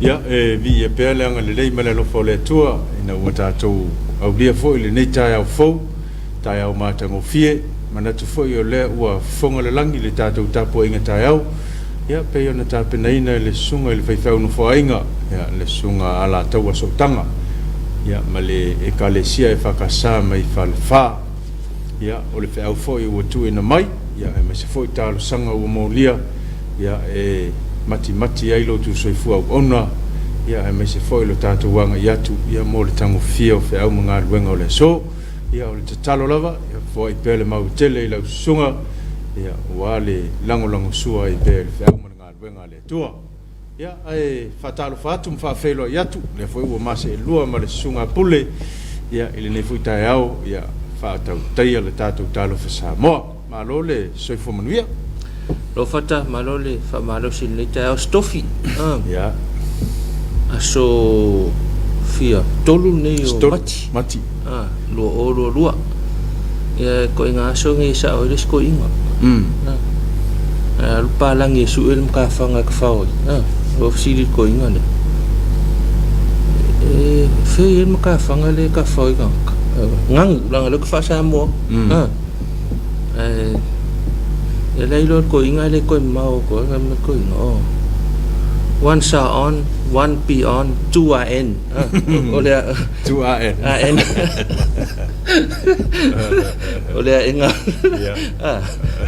Ia, e viia pea le agalelei ma le alofa o le Atua ina ua tatou aulia foi lenei taeao fou, taeao matagofie. Manatu foi o lea ua fofoga le lagi i le tatou tapuaiga taeao, ia, pei ona tapenaina e le Susuga i le Faifeau Nofoaaiga, ia, le Susuga Alataua Sootaga, ia, ma le Ekalesia EFKS mai Falefa. Ia, o le feau foi ua tuuina mai, ia, aemaise foi talosaga ua molia, ia, e matimati ai lo outou soifua auauna, ia, aemaise foi lo tatou agai atu, ia, mo le tagofia o feau ma galuega o le aso. Ia, o le tatalo lava, ia foai pea le mau tele i lau susuga, ia, aua le lagolagosua ai pea i le feau ma le galuega a le Atua. Ia, ae faatalofa atu ma faafeiloai atu, lea foi ua ma seelua ma le Susuga a Pule, ia, i lenei foi taeao, ia, faatautaia le tatou Talofa Samoa. Malo le soifua manuia. Lofata, malo le faamalosi i lenei taeao. Se tofi, aso fia tolu lenei o Mati. Mati. 2022. Ia, koiga aso nei e sao ai le isi koiga. Alu palagi e sue le matafaga e kafao ai. Ua fesili i le koiga lea. E fea i ai le matafaga lea e kafao ai tagata? Gagu, leaga o lea ou te faa-Samoa. Ae e leai loa le koiga e le toe mamao atu ai le koiga. Oh. One sa on, one be on, two are in. O le Two are in. A N. O le aega.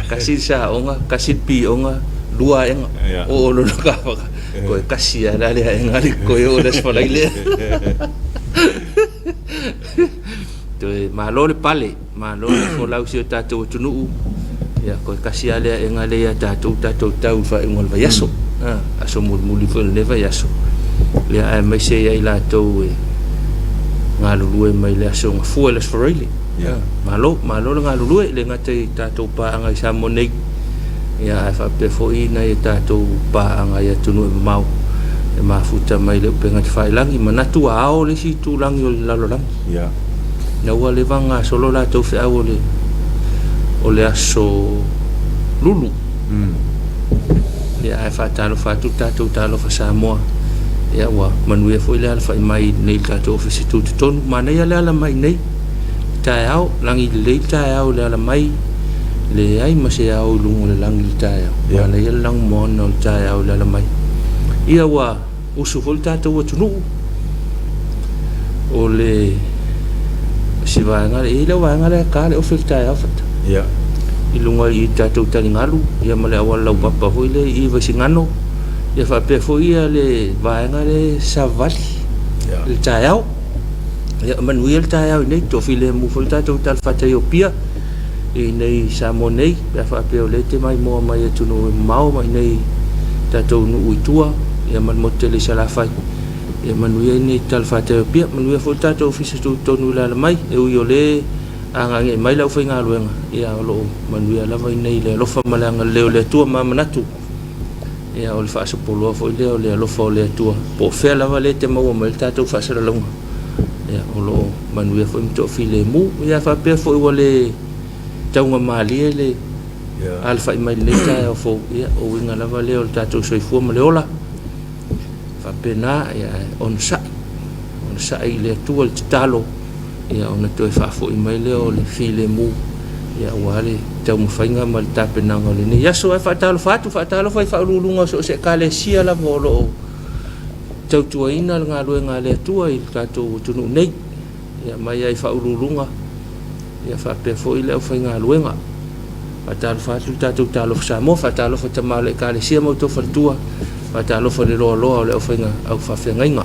Kasi le saoga, kasi le pioga, lua aega. O o lona kafaka. Koe kasi a la le aega le koe o le asfalai lea. Toe malo le pale, malo le folau si o tatou atunuu. Ia, koe kasi a le aega le ia tatou, tatou tau i faaiuga o le vaiaso. Aso mulimuli foi o lenei vaiaso. Ia, aemaise ia i latou e galulue mai le aso Gafua i le Aso Faraile. Malo, malo le galulue, le gata i tatou paaga i Samoa nei, ia, ae faapea foi nai a tatou paaga i atunuu e mamao e mafuta mai le upega tafailagi. Manatu ua ao le isi itulagi o le lalolagi. Ina ua leva ona gasolo latou feau o le, o le aso Lulu. Ia, ae faatalofa atu le tatou Talofa Samoa. Ia, ua manuia foi le alafai mai nei i le tatou Ofisa Tutotonu. Manaia le ala mai nei taeao, lagi lelei le taeao i le ala mai, leai ma se ao i luga o le lagi i le taeao. Manaia le lagomoana o le taeao i le ala mai. Ia, ua usu foi le tatou atunuu. O le si vaega lea, e i ai le vaega lea e ta le ofe i le taeao Fata. I luga i tatou taligalu, ia ma le auala laupapa foi lea i Vaisigano. Ia faapea foi ia le vaega lea e savavali i le taeao. Ia manuia le taeao i inei, toafilemu foi le tatou talafatai o Apia i inei i Samoa nei, pe a faapea o lea e te maimoa mai atunuu e mamao ma inei tatou nuu i tua, ia ma le motu tele i Salafai. Ia manuia i inei talafatai o Apia, manuia foi le tatou ofisa tutotonu i le ala mai, e ui o lea e agaegae mai le aufaigaluega, ia o lo o manuia lava i inei i le alofa ma le agalelei o le Atua ma manatu. Ia o le faasopoloa foi lea o le alofa o le Atua, po o fea lava lea e te maua mai ai le tatou faasalalauga, ia o lo o manuia foi ma toafilemu. Ia faapea foi ua le taugamalie le alafai mai lenei taeao fou, ia o uiga lava lea o le tatou soifua ma le ola. Faapena, ia onosai, onosai i le Atua le tatalo, ia ona toe faafoi mai lea o le filemu, ia aua le taumafaiga ma le tapenaga o lenei aso. Ae faatalofa atu, faatalofa i faauluuluga o so o se Ekalesia lava o lo o tautuaina le galuega a le Atua i le tatou atunuu nei, ia mai ai faauluuluga, ia faapea foi le aufaigaluega. Faatalofa atu le tatou Talofa Samoa, faatalofa tama o le Ekalesia ma outou faletua, faatalofa le loaloa o le aufaiga au faafeagaiga,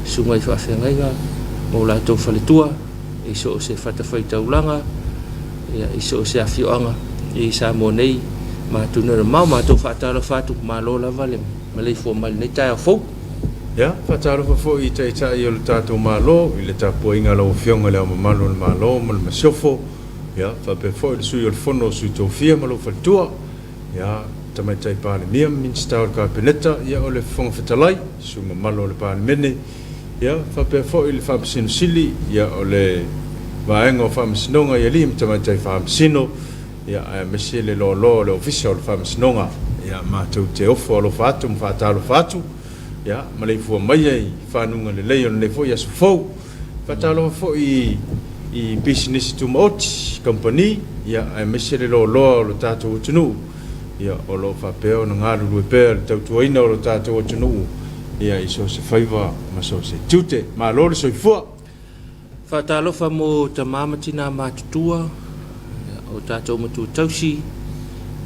susuga i faafeagaiga ma o latou faletua i so o se fatafaitaulaga, ia, i so o se afioaga i Samoa nei ma atunuu e mamao. Matou faatalofa atu, malo lava le maleifua mai i lenei taeao fou. Ia, faatalofa foi i Taitai o le tatou Malo i le tapuaiga a lau Afioga i Le Ao Mamalu o le Malo ma le Masiofo, ia, faapea foi le Sui o le Fono o Sui Tofia ma lou faletua, ia, Tamaitai Palemia ma Minisita o le Kapeneta, ia, o le Fofoga Fetalai, sui mamalu o le Palemene, ia, faapea foi le Faamasino Sili, ia, o le Vaega o Faamasinoga i Alii ma Tamaitai Faamasino, ia, aemaise le loaloa o le Ofisa o le Faamasinoga. Ia, matou te ofo alofa atu ma faatalofa atu. Ia, maleifua maia i fanuga lelei o lenei foi aso fou. Faatalofa foi i pisinisi tumaoti, kamupani, ia, aemaise le loaloa o lo tatou atunuu, ia, o lo o faapea ona galulue pea i le tautuaina o lo tatou atunuu, ia, i so o se faiva ma so o se tiute. Malo le soifua! Faatalofa mo tama ma tina matutua, o tatou matua tausi,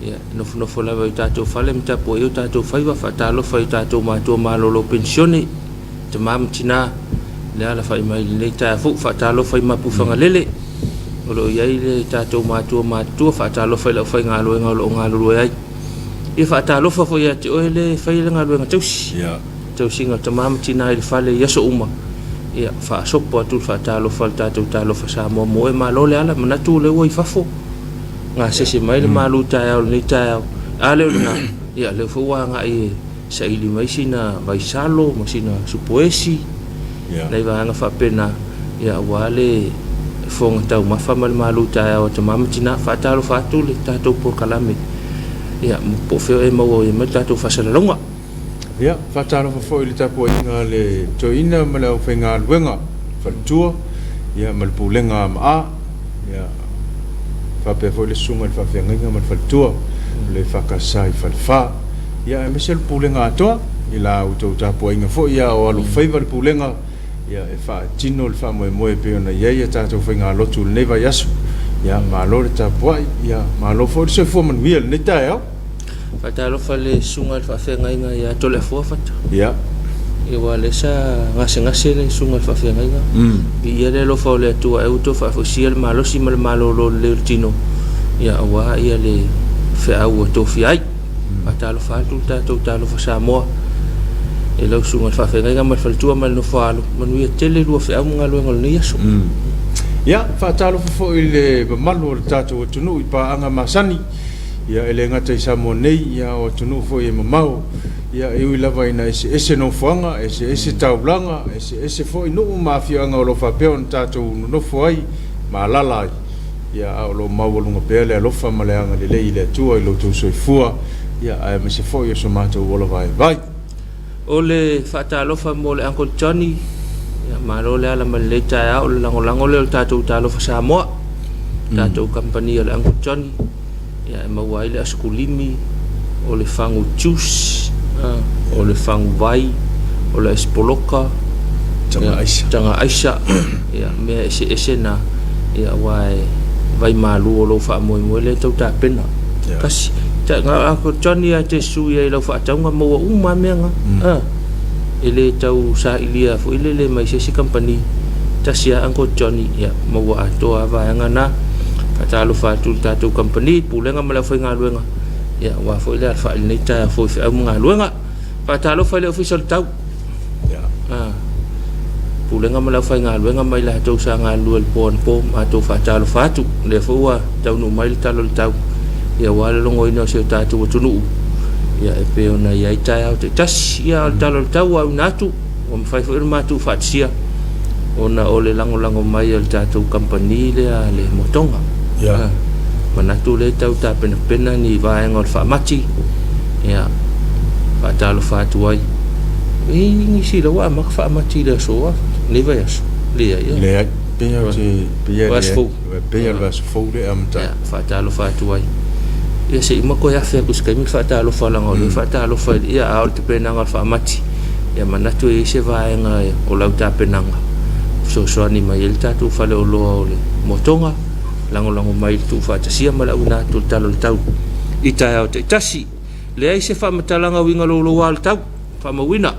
ia, nofonofo lava i o tatou fale ma tapuai o tatou faiva. Faatalofa i o tatou matua malolo penisione, tama ma tina, le alafai mai i lenei taeao fou. Faatalofa i Mapuifagalele o lo o i ai le tatou matua matutua. Faatalofa i le aufaigaluega o lo o galulue ai. Ia, faatalofa foi ia te oe le faia le galuega tausi. Tausiga o tama ma tina i le fale i aso uma. Ia, faasopo atu le faatalofa a le tatou Talofa Samoa mo oe. Malo le ala, manatu o lea ua i fafo, gasese mai le malu taeao i lenei taeao. A le o lena, ia, lea foi ua agai e saili mai sina vaisalo ma sina supoesi, nai vaega faapena, ia, aua le fofoga taumafa ma le malu taeao a tama ma tina. Faatalofa atu le tatou polokalame, ia, po o fea e maua ai mai le tatou faasalalauga. Ia, faatalofa foi i le tapuaiga a le toeaina ma le aufaigaluega faletua, ia, ma le pulega maa, ia, faapea foi le susuga i le faafeagaiga ma le faletua o le EFKS i Falefa, ia, aemaise le pulega atoa i la outou tapuaiga foi, ia, o alofaiva le pulega, ia, e faatino le faamoemoe e pei ona i ai a tatou faigalotu i lenei vaiaso. Ia, malo le tapuai, ia, malo foi le soifua manuia i lenei taeao. Faatalofa i le susuga i le faafeagaiga ia Toleafoa Fata. Ia. Aua o lea sa gasegase le susuga i le faafeagaiga. Viia le alofa o le Atua ea ua toe faafoisia le malosi ma le malolo lelei o le tino, ia aua ia le feau ua tofia ai. Faatalofa atu le tatou Talofa Samoa i lau susuga i le faafeagaiga ma le faletua ma le nofoaalo. Manuia tele lua feau ma galuega o lenei aso. Ia, faatalofa foi i le mamalu o le tatou atunuu i paaga masani. Ia, e le gata i Samoa nei, ia, o atunuu foi e mamao, ia, e ui lava ina eseese nofoaga, eseese taulaga, eseese foi nuu ma afioaga o lo o faapea ona tatou nonofo ai ma alaala ai, ia, a o lo o maualuga pea le alofa ma le agalelei i le Atua i lo outou soifua, ia, aemaise foi o so matou ola vaivai. O le faatalofa mo le Uncle Johnny, ia, malo le ala mai lenei taeao, o le lagolago lea o le tatou Talofa Samoa, tatou kamupani a le Uncle Johnny, ia, e maua ai le asikulimi, o le fagu juice, o le fagu vai, o le aisipoloka, taga aisa, taga aisa, ia, mea eseese na, ia, aua e vai malu o lou faamoemoe lea e tau tapena. Tasi. Uncle Johnny a te sui ai lau faatauga maua uma mea nga. Mm. E le tau sailia foi lele mai se isi kamupani. Tasi a Uncle Johnny, ia, maua atoa vaega na. Faatalofa atu i le tatou kamupani, pulega ma le aufaigaluega, ia, aua foi le alafai i lenei taeao fou i feau ma galuega. Faatalofa i le Ofisa o le Tau. Pulega ma le aufaigaluega ma i latou sa galulue i le po anapo, matou faatalofa atu. O lea foi ua taunuu mai le tala o le tau, ia, aua le logoina o si o tatou atunuu, ia, e pei ona i ai taeao taitasi. Ia, o le tala o le tau ua auina atu, ua mafai foi ona matou faatasia ona o le lagolago mai a le tatou kamupani lea a le Motoga. Ia. Manatu lea e tau tapenapena ni vaega o le faamati, ia, faatalofa atu ai. E i ai nisi la ua amata faamati i le aso a, lenei vaiaso? Leai. Leai. Pei lava o le vaiaso fou. Pei lava o le vaiaso fou lea e amata ai. Ia, faatalofa atu ai. Ia se i uma toe afe atu i se taimi le faatalofa leaga o lea e faatalofa i le, ia, a o le tapenaga o le faamati, ia manatu e i ai se vaega o lau tapenaga e fesoasoani mai ai le tatou faleoloa o le Motoga, lagolago mai i le tuufaatasia ma le auina atu o le Tala o le Tau i taeao taitasi. Leai se faamatalaga uiga louloua o le tau, faamauina.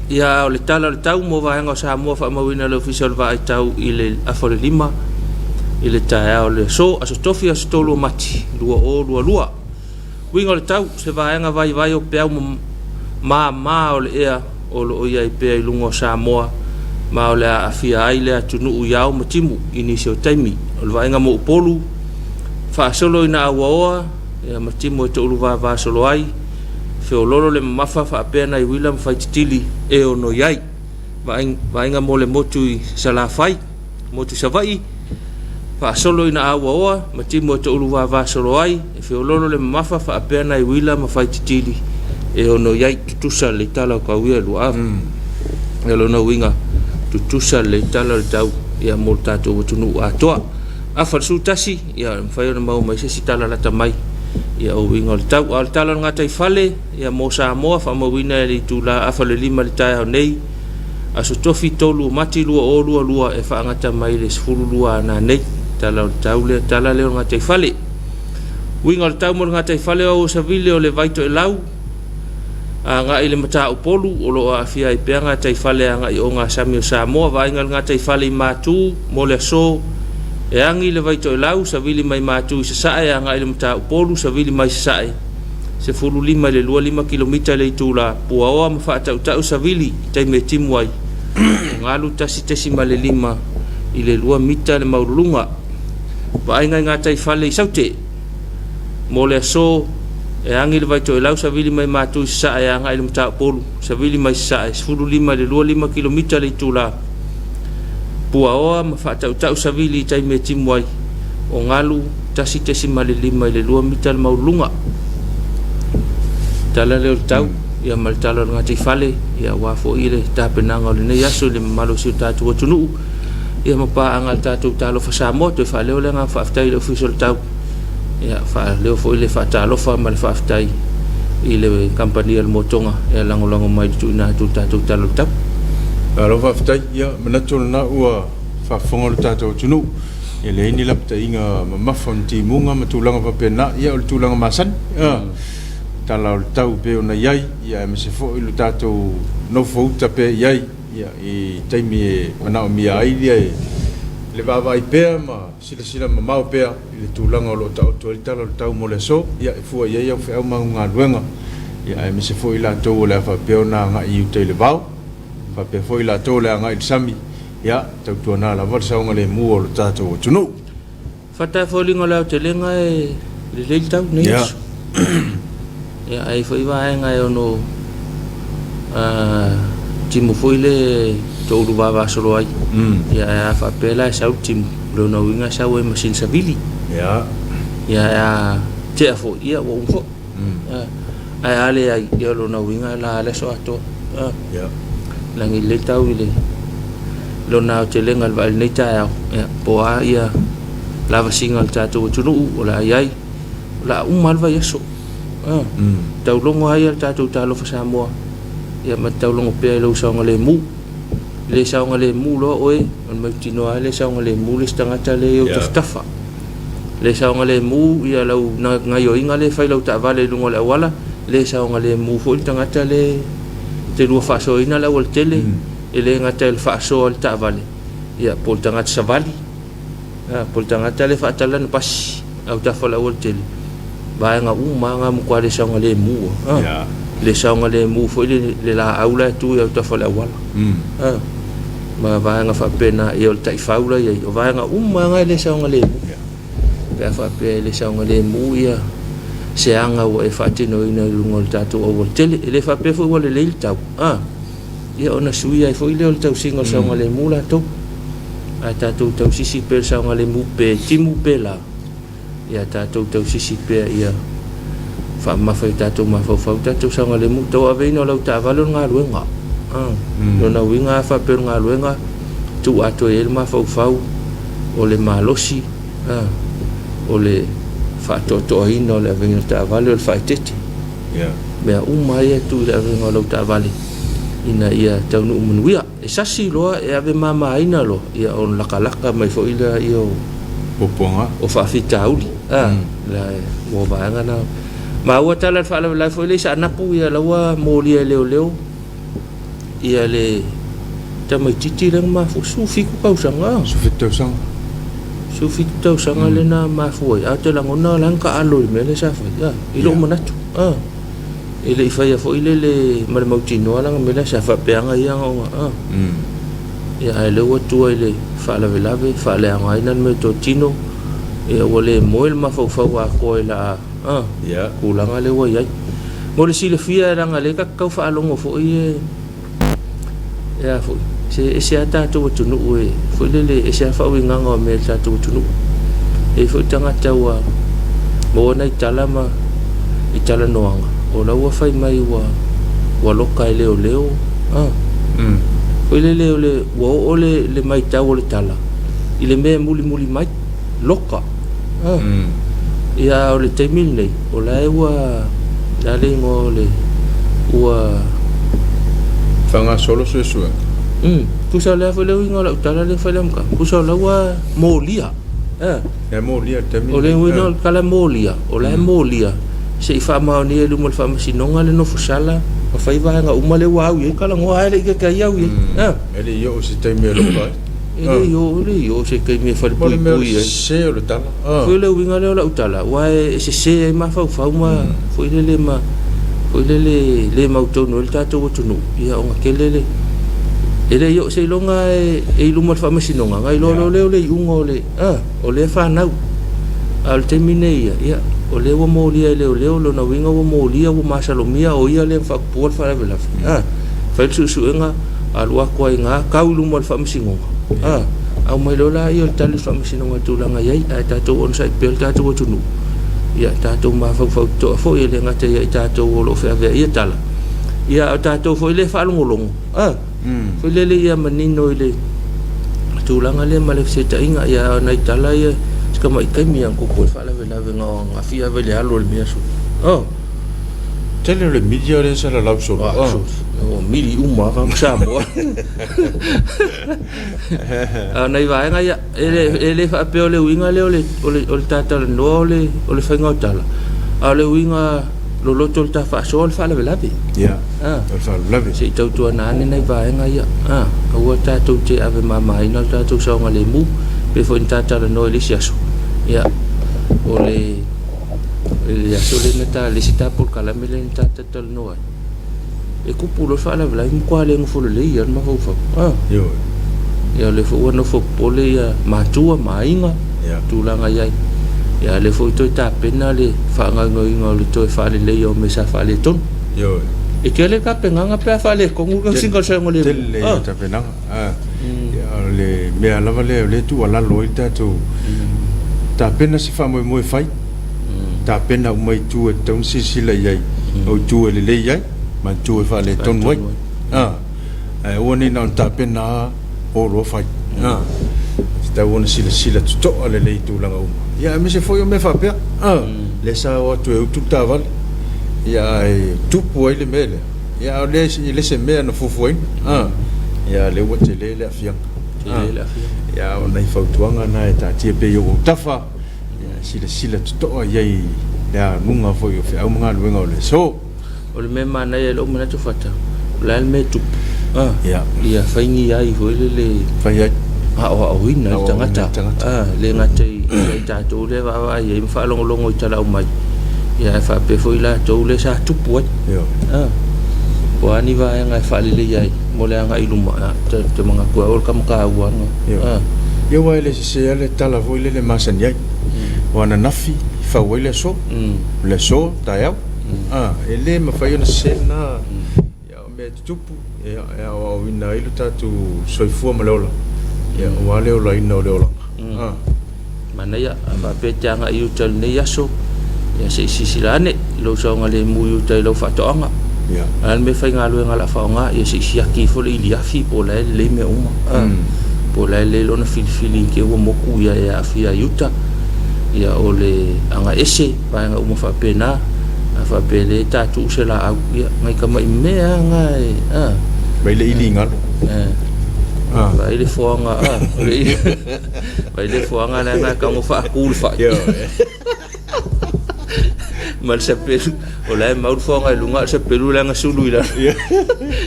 Ia, o le Tala o le Tau mo vaega o Samoa faamauina e le Ofisa o le Vaai Tau i le afa o le 5 i le taeao o le aso, aso Tofi, aso 3 o Mati 2022. Uiga o le tau, se vaega vaivai o peau māmā o le ea o lo o i ai pea i luga o Samoa ma o le a aafia ai le atunuu i ao ma timu i nisi o taimi. O le vaaiga mo Upolu, faasolo ina auaoa ia ma timu e touluvava solo ai, feololo le mamafa faapea nai uila ma faititili e ono i ai. Vaaiga mo le motu i Salafai, motu i Savaii, faasolo ina auaoa ma timu e touluvava solo ai, e feololo le mamafa faapea nai uila ma faititili e ono i ai tutusa lelei tala o tau ia e lua. Ia lona uiga, tutusa lelei tala o le tau ia mo le tatou atunuu atoa. Afa le 11, ia e mafai ona maua mai se isi tala lata mai ia o uiga o le tau. A o le tala o le gataifale ia mo Samoa faamauina i le itula afa le 5 i le taeao nei, Aso Tofi 3 o Mati 2022 e faagata mai i le 12 a nanei. Tala o le tau lea, tala lea o le gataifale. Uiga o le tau mo le gataifale o Auosavile o le vai toelau agai i le Mataupolu o lo o aafia ai pea gataifale agai i ogasami o Samoa. Vaaiga o le gataifale i Matu mo le aso e agi le vai toelau savili mai Matu i Sasae agai i le Mataupolu savili mai Sasae 15 i le 25 kilomita i le itula puaoa ma faatautau savili i taimi e timu ai o galu 1.5 i le 2 mita le maululuga. Vaaiga i gataifale i Saute mo le aso e agi le Vaitoelau savili mai Matu i Sasae agai i le Mataupolu savili mai Sasae 15 i le 25 kilomita le itula puaoa ma faatautau savili i taimi e timu ai o galu 1.5 i le 2 mita le maululuga. Tala lea o le tau ia ma le tala o le gataifale ia aua foi le tapenaga o lenei aso i le mamalu o si o tatou atunuu ia ma paaga a le tatou Talofa Samoa. Toe faaleo le agaga faafetai i le Ofisa o le Tau, ia faaleo foi le faatalofa ma le faafetai i le kamupani a le Motoga e lagolago mai i le tuuina atu o le tatou Tala o le Tau. Malo faafetai. Ia, manatu o lena ua faafofoga lo tatou atunuu, e leai ni lapataiga mamafa o ni timuga ma tulaga faapena, ia o le tulaga masani, tala o le tau pei ona i ai, ia aemaise foi lo tatou nofo uta pea i ai, ia i taimi e manaomia ai le vaavaai pea ma silasila mamao pea i le tulaga o lo o taoto ai le tala o le tau mo le aso, ia e fua i ai au feau ma au galuega, ia aemaise foi i latou o le a faapea ona agai i uta i le vao, faapea foi i latou o le a agai i le sami, ia tautuana lava le saogalemu o lo tatou atunuu. Fata e foliga o le aotelega e lelei le tau nei aso. Ia ai foi vaega e ono timu foi le toulu vavasolo ai. Ia ae a faapea la e sau le timu, o lona uiga e sau ai ma sina savili. Ia ae a tea foi, ia ua uma foi. Ae a leai, ia o lona uiga e la le aso atoa. Lagi lelei tau i le lona aotelega i le vaai i lenei taeao, ia, po o a ia lavasiga o le tatou atunuu o le a i ai, o le a uma lava le vaiaso. Taulogo ai le tatou Talofa Samoa, ia ma taulogo pea i lou saogalemu. Le saogalemu loa oe, o le mautinoa lava le saogalemu le isi tagata lea i ou tafatafa. Le saogalemu ia lau gaioiga lea e fai lau taavale i luga o le auala, le saogalemu foi le tagata lea te lua faasoaina le aualatele, e le gata i le faasoa o le taavale, ia po o le tagata savali, po o le tagata lea e faatali lana pasi autafa o le aualatele, vaega uma lava na matua le saogalemu lava. Le saogalemu foi le laau la e tu i autafa o le auala. Ma vaega faapena, ia o le taifau la e i ai, o vaega uma lava na e le saogalemu. Pe a faapea e le saogalemu ia se aga ua e faatinoina i luga o le tatou aualatele. E le faapea foi ua lelei le tau, ia ona sui ai foi lea o le tausiga o le saogalemu latou. Ae tatou tausisi pea i le saogalemu pe timu pe la, ia tatou tausisi pea ia faamamafa i tatou mafaufau tatou saogalemu. Tauaveina o lau taavale o le galuega. Lona uiga a faapea o le galuega, tuu atoa i ai le mafaufau o le malosi, o le faatoatoaina o le aveina o taavale o le faaeteete. Mea uma ia e tuu i le avega o lau taavale ina ia taunuu manuia. E sasi loa, e ave mamaina loa, ia ona lakalaka mai foi lea o puapuaga o faafitauli. La ua vaega na. Maua tala i le faalavelave foi lea i Saanapu, ia la ua molia e leoleo ia le tamaitiiti lea na mafua, 17 tausaga. 17 tausaga. 17 tausaga lea na mafua ai. Ae ou te lagona o la e na taalo i le mea lea sa fai, i lou manatu. E le i faia foi lele ma le mautinoa lana mea lea sa faapea ia ona ia ae lea ua tua i le faalavelave faaleaogaina le meatotino ia ua le moe le mafaufau atoa i la tulaga lea ua i ai. Mo le silafia leaga lea ta te tau faalogo foi e a foi se ese lava tatou atunuu e foi lele ese lava faauigaga o mea i le tatou atunuu. E i ai foi tagata ua maua nai tala ma i talanoaga O la ua fai mai ua ua loka e leoleo a. Foi lele o le ua oo le le maitau o le tala i le mea e mulimuli mai, loka a. Ia a o le taimi lenei o la e ua le a le igoa o le ua Faagasolo suesuega. Tusa o le a foi le uiga o lau tala lea e fai i le amataga, tusa o la ua molia. E molia i le taimi O le uiga o le tala molia, o la e molia se i faamaonia i luma o le Faamasinoga le nofosala ma fai vaega uma lea ua au i ai talanoa ae le i taitai au i ai. E le i oo i se taimi e loka ai. E le i oo, e le i oo i se taimi e falepuipui ai. Sese o le tala. Foi o le uiga lea o lau tala, aua e sese ai mafaufau ma foi lele ma foi lele le mautonu ai le tatou atunuu, ia ona tele le E le i oo seiloga e i luma o le Faamasinoga ona iloa loa lea o le iuga o le a, o lea fanau. A o le taimi nei ia, ia, o lea ua molia e leoleo, o lona uiga ua molia, ua masalomia o ia lea na faatupua le faalavelave. A, fai le suesuega, alu atu ai i ina, tau i luma o le Faamasinoga, a, aumai loa lea o le tali o le Faamasinoga i le tulaga e i ai, ae tatou onosai pea le tatou atunuu, ia tatou mafaufau totoa foi, e le gata ia i tatou o lo o feaveaia tala, ia a o tatou foi lea e faalogologo, a, foi lele ia manino i le tulaga lea ma le fesetaiga, ia a o nai tala ia si tamai taimi lava na tupu ai le faalavelave na o ananafi ave i le alo o le mea sulu. Oh. Tele o le media lea sa lalau solo. Ah, oh. Mili uma lava tagata Samoa. A o nai vaega ia, e le, e le faapea o le uiga lea o le, o le, o le ta talanoa o le, o le faiga o tala, a o le uiga loloto o le ta faasoa o le faalavelave. Ia, ah. O le faalavelave. Se i tautuana ane nai vaega ia. Ah, aua tatou te ave mamaina le tatou saogalemu, pei foi na ta talanoa i le isi aso. Ia, o le, le aso lea na ta, le isi ta polokalame lea na ta talanoa ai, e tupu loa le faalavelave, matua le nofo lelei lava le mafaufau. Ah. Ioe. Ia, o lea foi ua nofo popole ia matua ma aiga, Ia. tulaga i ai. Ia, o lea foi toe tapena le faagaoioiga o le toe faaleleia o mea sa faaletonu. Ioe. E tele tapenaga pe a faaletonu le gaosiga o le saogalemu. Tele Ah. tapenaga. Ah. Ia, o le mea lava lea o lea e tuualalo ai le tatou tapena se faamoemoe fai. Tapena uma itu e tatau ona silasila i ai, o itu e lelei ai ma itu e faaletonu ai. Ae aua ne i na ona tapena lava o loa fai. E tatau ona silasila totoa lelei i tulaga uma. Ia aemaise foi o mea faapea, lea sa o atu e utu le taavale, ia ae tupu ai le mea lea, ia a o lea e le o se mea na fuafuaina. Ia a o lea ua tele le aafiaga. Ia a o nai fautuaga na e taatia pea i ou autafa. Ia silasila totoa i ai i le aluga foi o feau ma galuega o le aso. O le mea manaia i lou manatu Fata, o le a le mea e tupu? A, ia fai ni ai foi lele fai ai aoaoina i le tagata, a, le gata i i tatou lea e vaavaai i ai ma faalogologo i tala aumai, ia ae faapea foi i latou lea sa tupu ai. A, po o a ni vaega e faaleleia ai mo le agai i luma, a, ou te manatu au o le tama taua lena. Ia, aua e le sese lava le tala foi lele e masani ai. O ananafi i fau ai le aso, o le aso taeao. E le mafai ona sese lena. Ia, o mea e tutupu, e aoaoina ai lo tatou soifua ma le ola, ia, aua le olaina o le olaga. Manaia, a faapea e te agai i uta i lenei aso, ia se i silasila ane i lou saogalemu i uta i lau faatoaga. Ia. O le a le mea faigaluega o le a faaaoga, ia se i siaki ifo le iliafi po o la e lelei mea uma. Po o la e lelei lona filifili i te i ua motu ia e aafia i uta. Ia o le agaese, vaega uma faapena. A faapea e le ta tuu se laau, ia nai tamai mea lava na e, a. Vai le ili galo. Vai le foaga, a. Vai le foaga lea na tago faatu le fai. Ma le sapelu, o la e mau le foaga i luga, a o le sapelu lea na sulu i lalo.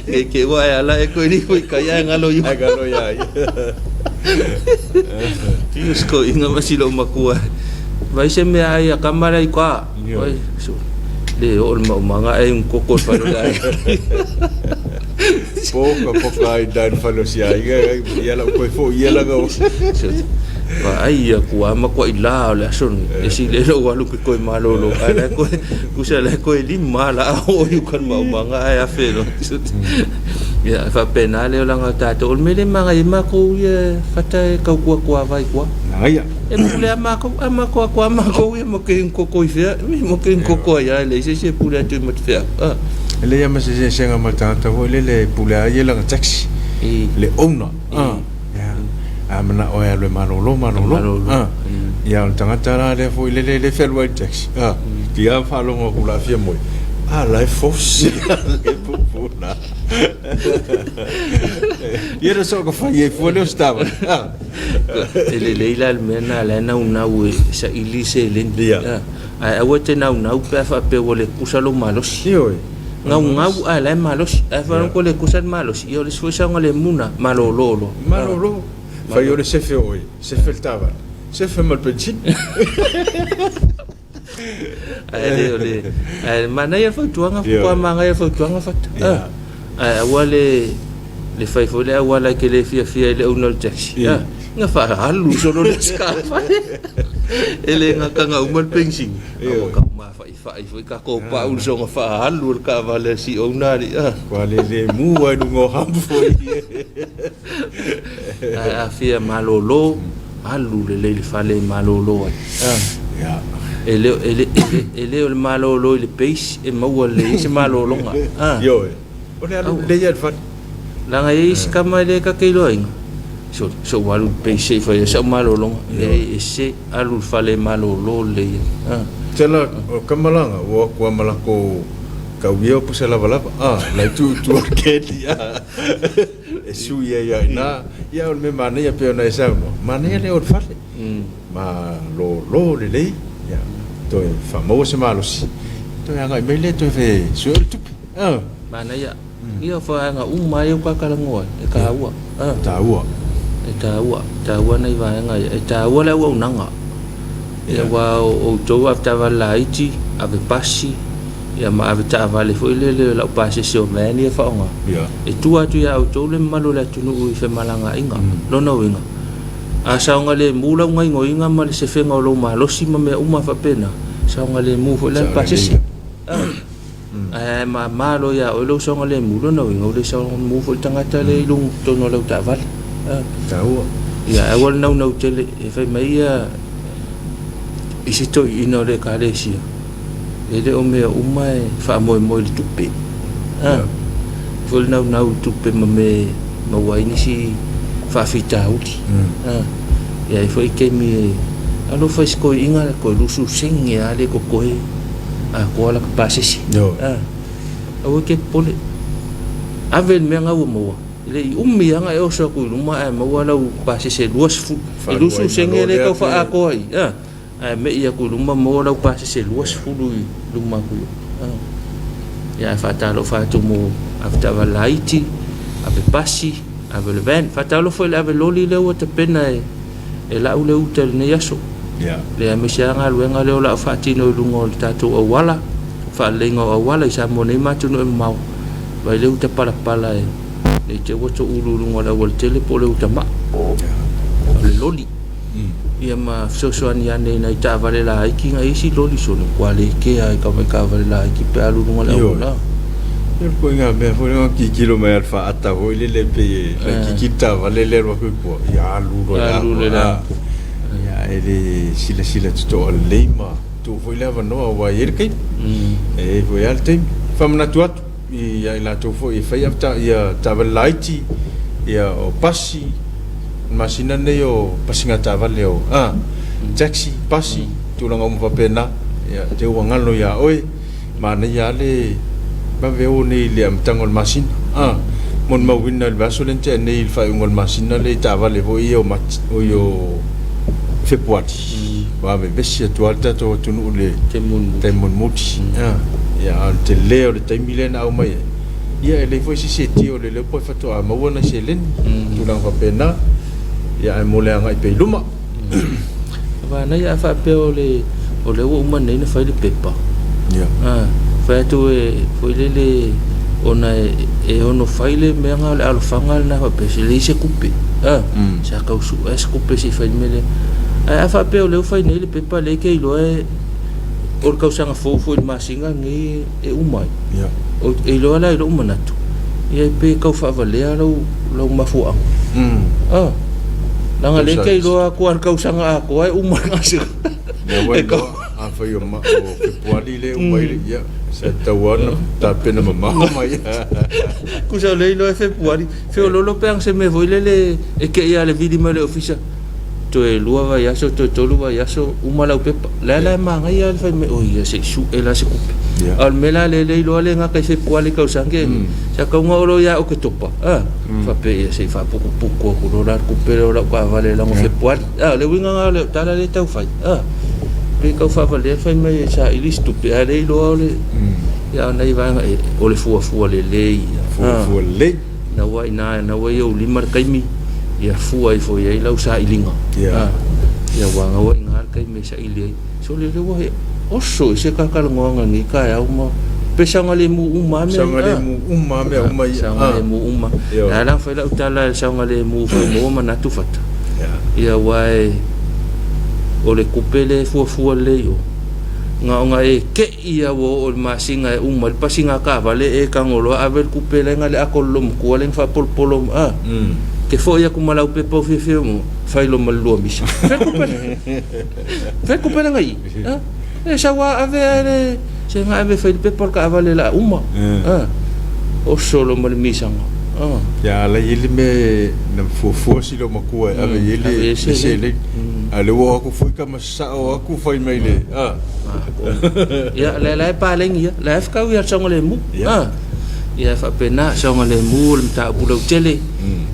Ne i te i ua e ala e koe nifo i kai ae galo i Ae galo ia ia. Sikoiga ma si lou matua. Vai se mea ai a kama lea i ka. Vai, so, le oo le maumaga e un koko i fale o le aiga. Poka poka ai dan fale o si aiga, ia lau koe foi ia laga o. Vaai atu lava matuai la o le aso lenei, e sili ai lou alu ou te toe malolo, ae la e toe, tusa la e toe 5 la a oo i uka i le maumaga ae afe loa. Ia, e faapena lea leaga o tatou, o le mea lea e manaia ai matou ia Fata e tautua tuava i tua. Manaia. E pule lava matou, a matou o atu lava matou ia matou te inu koko i fea, matou te inu koko ai lava, e leai se isi e pule atu i Matafeau. E leai lava ma se eseesega ma le tagata foi lele e pule lava ia i lana taxi, le owner. A manao e alu e malolo, malolo. Ia o le tagata la lea foi lele e fealuai i le taxi, ti lava faalogo atu o le a fia moe, a la e fosi le pupula. Ia na soona fai ai fua lea o se taavale. E lelei la le mea lena o la e naunau e saili seleni. Ae aua e te naunau pe a faapea ua le tutusa lou malosi. Ioe. Naunau ae la e malosi. Ae faapea ua le tutusa le malosi, ia o le isi foi saogalemu lena, malolo loa. Malolo. Fai o le sefe o oe, sefe le taavale, sefe ma le penisini. Ae le o le ae manaia le fautuaga, faatoa manaia le fautuaga Fata. Ae aua le le fai foi le auala e te le fiafia i le owner o le taxi. Na faaalu solo le taavale. E le gata na uma le penisini, a ua tau mafaifai foi tatou pau i le soona faaalu o le taavale a si owner alii. Ua le lemu lava i luga o hump foi. Ae a fia malolo, alu lelei i le fale e malolo ai. E le, e le, e le o le malolo i le base e maua lelei ai se malologa. Ioe. O le alu lelei lava i le fale. Leaga e i ai isi tama e le ta te iloaina, sole, se ua alu i le base se i fai ai sau malologa. Leai, e se, alu i le fale e malolo lelei ai. Tala, o tama laga, ua o atu lava ma latou tauia o pusa lavalava, la e tuu i tua o le keli. E sui ai lava i ina. Ia o le mea manaia pei ona e saunoa, manaia le o i le fale, malolo lelei, ia, toe faamaua se malosi, toe agai mai lea toe sue le tupe. Manaia. Ia o vaega uma lava ia ua ta talanoa ai, e taua. E taua. E taua, e taua nai vaega ia. E taua le auaunaga. Ia aua o outou avetaavale laiti, avepasi, ia ma avetaavale foi lele o laupasese o van ia e faaaoga. E tua atu ia outou le mamalu o le atunuu i femalagaaiga. Lona uiga, a saogalemu lau gaoioiga ma le sefega o lou malosi ma mea uma faapena, saogalemu foi la le pasese. Ae mama loa ia oe lou saogalemu, lona uiga ua le saogalemu foi le tagata lea i luga totonu o lau taavale. Taua. Ia ae aua le naunau tele e fai mai ia isi toeaiina o le ekalesia, e le o mea uma e faamoemoe i le tupe. A foi le naunau i le tupe ma mea e maua ai nisi faafitauli. A e i ai foi taimi e alofa i si toeaina toe 20 sene lava lea e totoe atoa lata pasese. A aua e te popole. Ave le mea lena ua maua. E le i umi lava ona e oso atu i luma ae maua lau pasese e 20, e 20 sene lea e tau faaatoa i i, ae me'i atu i luma maua lau pasese e 20 i luma atu i o. Ia ae faatalofa atu mo avetaavale laiti, ave pasi, ave le van. Faatalofa i le ave loli lea ua tapena e e lau le uta i lenei aso. Lea aemaise lava galuega lea o le a faatino i luga o le tatou auala, faaleleiga o auala i Samoa nei ma atunuu e mamao. Vaai le uta palapala e ne i te i ua toulu i luga o le aualatele po o le uta maa. O le loli. Ia ma fesoasoani ane i nai taavale laiti na i isi loli sole ua le kea i ka taavale laiti pe a alu i luga o le auala. Ia o le ituaiga mea foi lea na tilotilo mai lava i le faata foi lele pei e laitiiti le taavale lea e alu atu i tua, ia alu loa i le afa. Ia e le silasila totoa lelei ma tuu foi le avanoa aua e i ai le taimi. E i ai foi lava le taimi. Faamanatu atu ia i latou foi e fai taavale laiti, ia o pasi, o le masina lenei o pasiga taavale o taxi, pasi, tulaga uma faapena, ia te ua galo ia oe. Manaia lava le vave o nei i le amataga o le masina. A, molimauina i le vaiaso lea na tea nei i le faaiuga o le masina lea i taavale foi ia o Mati, oi o Fepuari, ua vevesi atu lava le tatou atunuu i le taimi mulimuli. Ia, a o le tele o le taimi lea na aumai ai, ia e leai foi se isi e tio o le leo po e faatoa maua nai seleni, tulaga faapena, ia ae mo le agai pea i luma. Manaia a faapea o le o lea ua uma nei ona fai le pepa. Ia. Ah, fai atu e foi lele ona e ono fai le mea lena o le alofaga lena faapea se leai se tupe. A, sa tau su'e se tupe se i fai le mea lea. Ae a faapea o lea ua fai nei le pepa lea e te iloa e o le tausaga fou foi i le masina lenei e uma ai. E iloa la i lou manatu, ia pe tau faavalea lau, lau mafuaaga. A, leaga lea e te iloa atu lava i le tausaga atoa e uma le gasegase. Lea ua iloa, afai o Fepuari lea e uma ai, ia, sa tatau lava ona tapena mamao mai. Tusa o lea e iloa e Fepuari, Feololo pe ana se mea foi lele e te i lava i le vili mai o le ofisa, toe lua vaiaso, toe tolu vaiaso, uma lau pepa. La la e manaia lava le fai mai, oi ia se i sue la se tupe. A o le mea la lea le iloa le gata i Fepuari tausaga tea nei, sa tatau ona oo loa ia Oketopa, a, faapea ia se i faaputuputu atu loa la le tupe lea o lau taavale e lago Fepuari. A, o le uiga lena o le tala lea e tau fai, a, pe tau faavalea le fai mai e saili se tupe, a le iloa o le Ia, a o nai vaega e, o le fuafua lelei ia. Fuafua lelei. Na ua ina, na ua i ou lima le taimi, ia fua ifo i ai lau sailiga. Ia. Ia ua na ua ina le taimi e saili ai. So le le ua he oso i se kakalanoaga i lenei taeao ma pe saogalemu uma lava mea. Saogalemu uma lava mea uma ia. Saogalemu uma. Ia. Ae la fai lau tala i le saogalemu fai maua manatu fata. Ia. Ia aua e o le tupe lea e fuafua lelei o, na ona e te i Ia ua oo i le masina e uma ai le pasiga taavale e tago loa ave le tupe la e na le ato le loomatua lea na faapolopolo a ke foi atu ma lau pepa o fiafia mo fai loa ma le lua misa fai le tupe fai le tupe la na i a e sau a ave a le se na ave fai le pepa o le taavale la uma a oso loa ma le misaga a Ia ala i ai le mea na fuafua si loomatua e ave i ai le seleni a o lea ua oo atu foi tama Sao atu fai mai le a. Ia lea la e paleni ia, la e fekau ia le saogalemu. Ia. Ia e faapena, saogalemu o le mataupu lautele.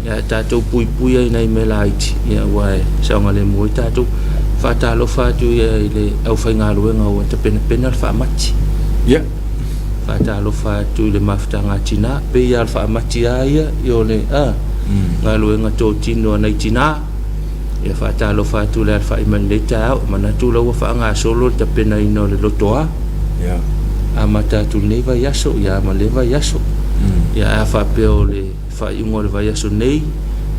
Ia e tatou puipui ai nai mea laiti, ia aua e saogalemu ai tatou. Faatalofa atu ia i le aufaigaluega ua tapenapena le faamati. Ia. Faatalofa atu i le mafutaga a tina, pei lava o le faamati lava ia, ia o le a, galuega totino a nai tina. Ia faatalofa atu le alafai mai lenei taeao. E manatu la ua faagasolo le tapenaina o le lotoa. Yeah. Amata atu lenei vaiaso, ia ma le vaiaso. Ia ae a faapea o le faaiuga o le vaiaso nei,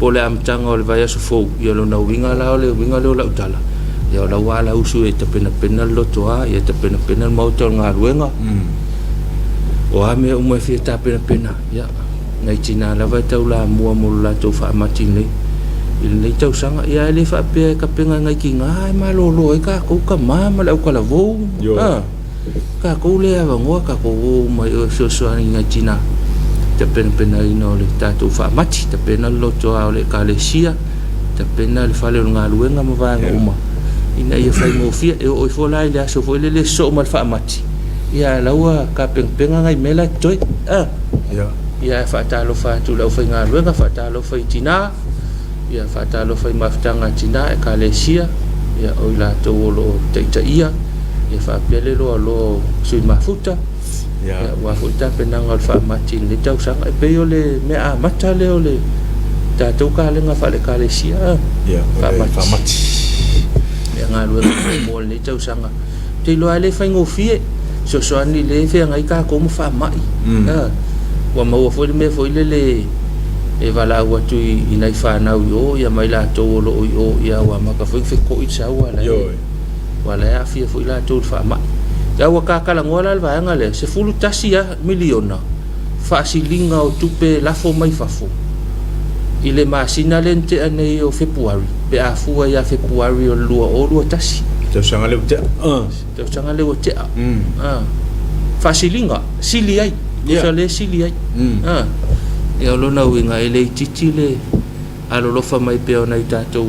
po o le amataga o le vaiaso fou, ia lona uiga la o le uiga lea o lau tala, ia o la ua alausu e tapenapena le lotoa, ia tapenapena le maota o le galuega. O a mea uma e fia tapenapena, ia Nai tina lava e taulamua mo lo latou faamati nei i lenei tausaga. Ia ae le faapea e tapena e nai tina e malolo ai tatou tama ma le autalavou. Ioe. A, tatou lea e avanoa tatou o uma i o e fesoasoani i nai tina i tapenapenaina o le tatou faamati, tapena le lotoa o le Ekalesia, tapena le fale o le galuega ma vaega uma ina ia faigofie. E oo ifo la i le aso foi lele e sosoo ma le faamati, ia ae la ua tapenapena nai mea la e totoe. A. Ia. Ia ae faatalofa atu i le aufaigaluega, faatalofa i tina, ia faatalofa i mafutaga a tina, ekalesia, ia o i latou o lo o taitaia, ia faapea le loaloa o sui mafuta, Ia. ia aua foi le tapenaga o le faamati i lenei tausaga. E pei o le mea amata lea o le tatou kalega faale-ekalesia, a, Ia, o le faamati. faamati. Ia galuega muamua o lenei tausaga. Ou te iloa lava e le faigofie, fesoasoani lea e feagai tatou ma faamai. Ua maua foi le mea foi lele e valaau atu i nai fanau i o, ia ma i latou o lo o i o, ia ua amata foi ona feto'i le sau aua la e, aua la e aafia foi latou i le faamai. Ia ua ta talanoa la le vaega lea, 11 miliona faasiliga o tupe lafo mai fafo i le masina lea na tea nei o Fepuari, pe a fua ia Fepuari o le 2021. Tausaga lea ua tea. Tausaga lea ua tea. Faasiliga, sili ai. Tusa lea sili ai. Ia o lona uiga e le itiiti le alolofa mai pea o nai tatou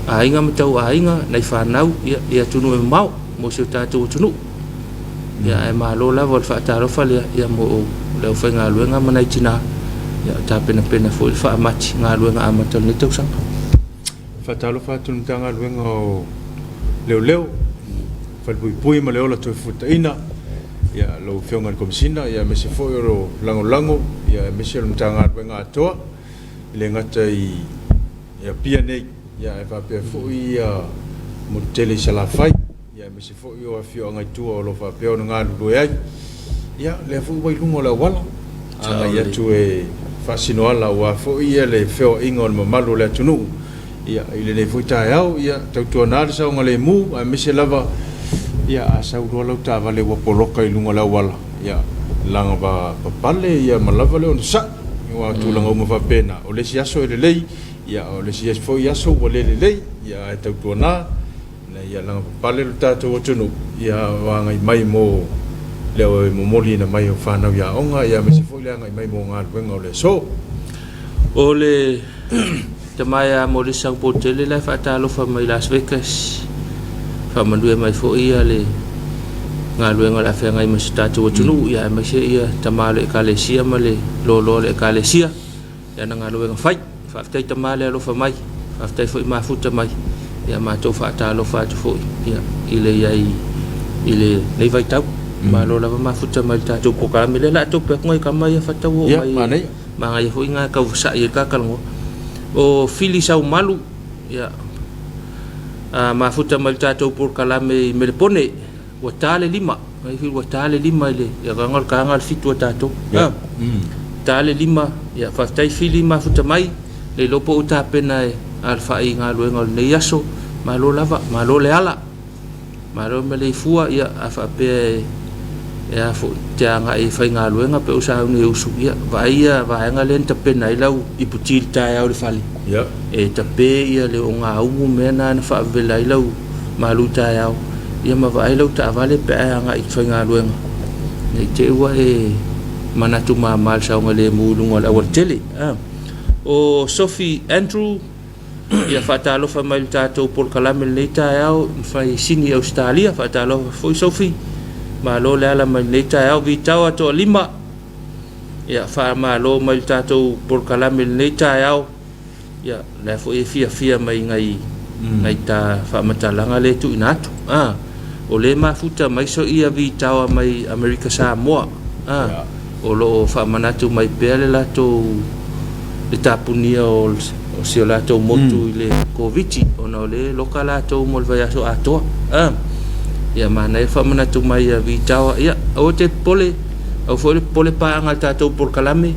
aiga ma tauaiga, nai fanau i atunuu e mamao mo si o tatou atunuu. Ia ae malo lava o le faatalofa lea ia mo le aufaigaluega ma nai tina ia o tapenapena foi le faamati galuega amata o lenei tausaga. Faatalofa atu i le Matagaluega o Leoleo, Falepuipui ma le Ola Toefuataina, ia lau Afioga i le Komesina, ia aemaise foi o lo lagolago, ia aemaise o le Matagaluega atoa, e le gata i Apia nei, ia ae faapea foi ia motu tele i Salafai. Ia aemaise foi o afioaga i tua o lo o faapea ona galulue ai. Ia, lea foi ua i luga o le auala, agai atu e faasinoala aua foi le feoaiga o le mamalu o le atunuu ia i lenei foi taeao. Ia tautuana le saogalemu aemaise lava ia a sau loa lau taavale ua poloka i luga o le auala, ia lavapapale ia ma lava le onosai aua o tulaga uma faapena, o le isi aso e lelei, ia o le isi foi aso ua le lelei, ia ae tautuana ina ia lavapapale lo tatou atunuu ia agai mai mo le momoliina mai o fanau i aoga, ia aemaise foi le agai mai mo galuega o le aso. O le tama ia Maurice Saupotele la e faatalofa mai Las Vegas. Faamanuia mai foi ia le galuega o le a feagai ma si o tatou atunuu, ia aemaise ia tama o le Ekalesia ma le loaloa o le Ekalesia i ana galuega fai. Faafetai tama le alofa mai, faafetai foi mafuta mai, ia matou faatalofa atu foi ia i le i ai i lenei vaitau. Malo lava mafuta mai i le tatou polokalame lea o le a tope atu nai tama ia fatau oo mai. Manaia foi na tau vasai ai le talanoa. O Fili Saumalu, ia, a mafuta mai le tatou polokalame i Melepone, ua ta le 5. Ai Fili ua ta le 5 i le, ia leaga o le taga o le 7 a tatou. Yeah. Ta le 5, ia, faafetai Fili mafuta mai, le iloa po o ua tapena e alafai i galuega o lenei aso. Malo lava, malo le ala. Malo maleifua, ia, a faapea e, e a foi, te agai e faigaluega pe o sauni e usu, ia, vaai ia vaega lea na tapena ai lau iputi i le taeao i le fale. Ia. E tape ia le ogaumu mea na na faavela ai lau malu taeao, ia ma vaai lau taavale pe a e agai i le faigaluega. Ne i te i ua e manatu mama i le saogalemu i luga o le aualatele. A. O Sophie Andrew, Ia faatalofa mai i le tatou polokalame i lenei taeao, mafai Sini Ausetalia, faatalofa foi Sophie, malo le ala mai i lenei taeao, Vitao Atoalima, ia faamalo mai i le tatou polokalame i lenei taeao, ia la foi e fiafia mai nai nai ta faamatalaga lea e tuuina atu. Ah, o lea e mafuta mai so ia Vitao mai Amerika Samoa. Ah, o lo o faamanatu mai pea le latou le tapunia o si o latou motu i le Koviti ona o lea e loka latou mo le vaiaso atoa. Ah, ia manaia faamanatu mai ia Vitaoa. Ia, aua te popole, aua foi le popole paaga a le tatou polokalame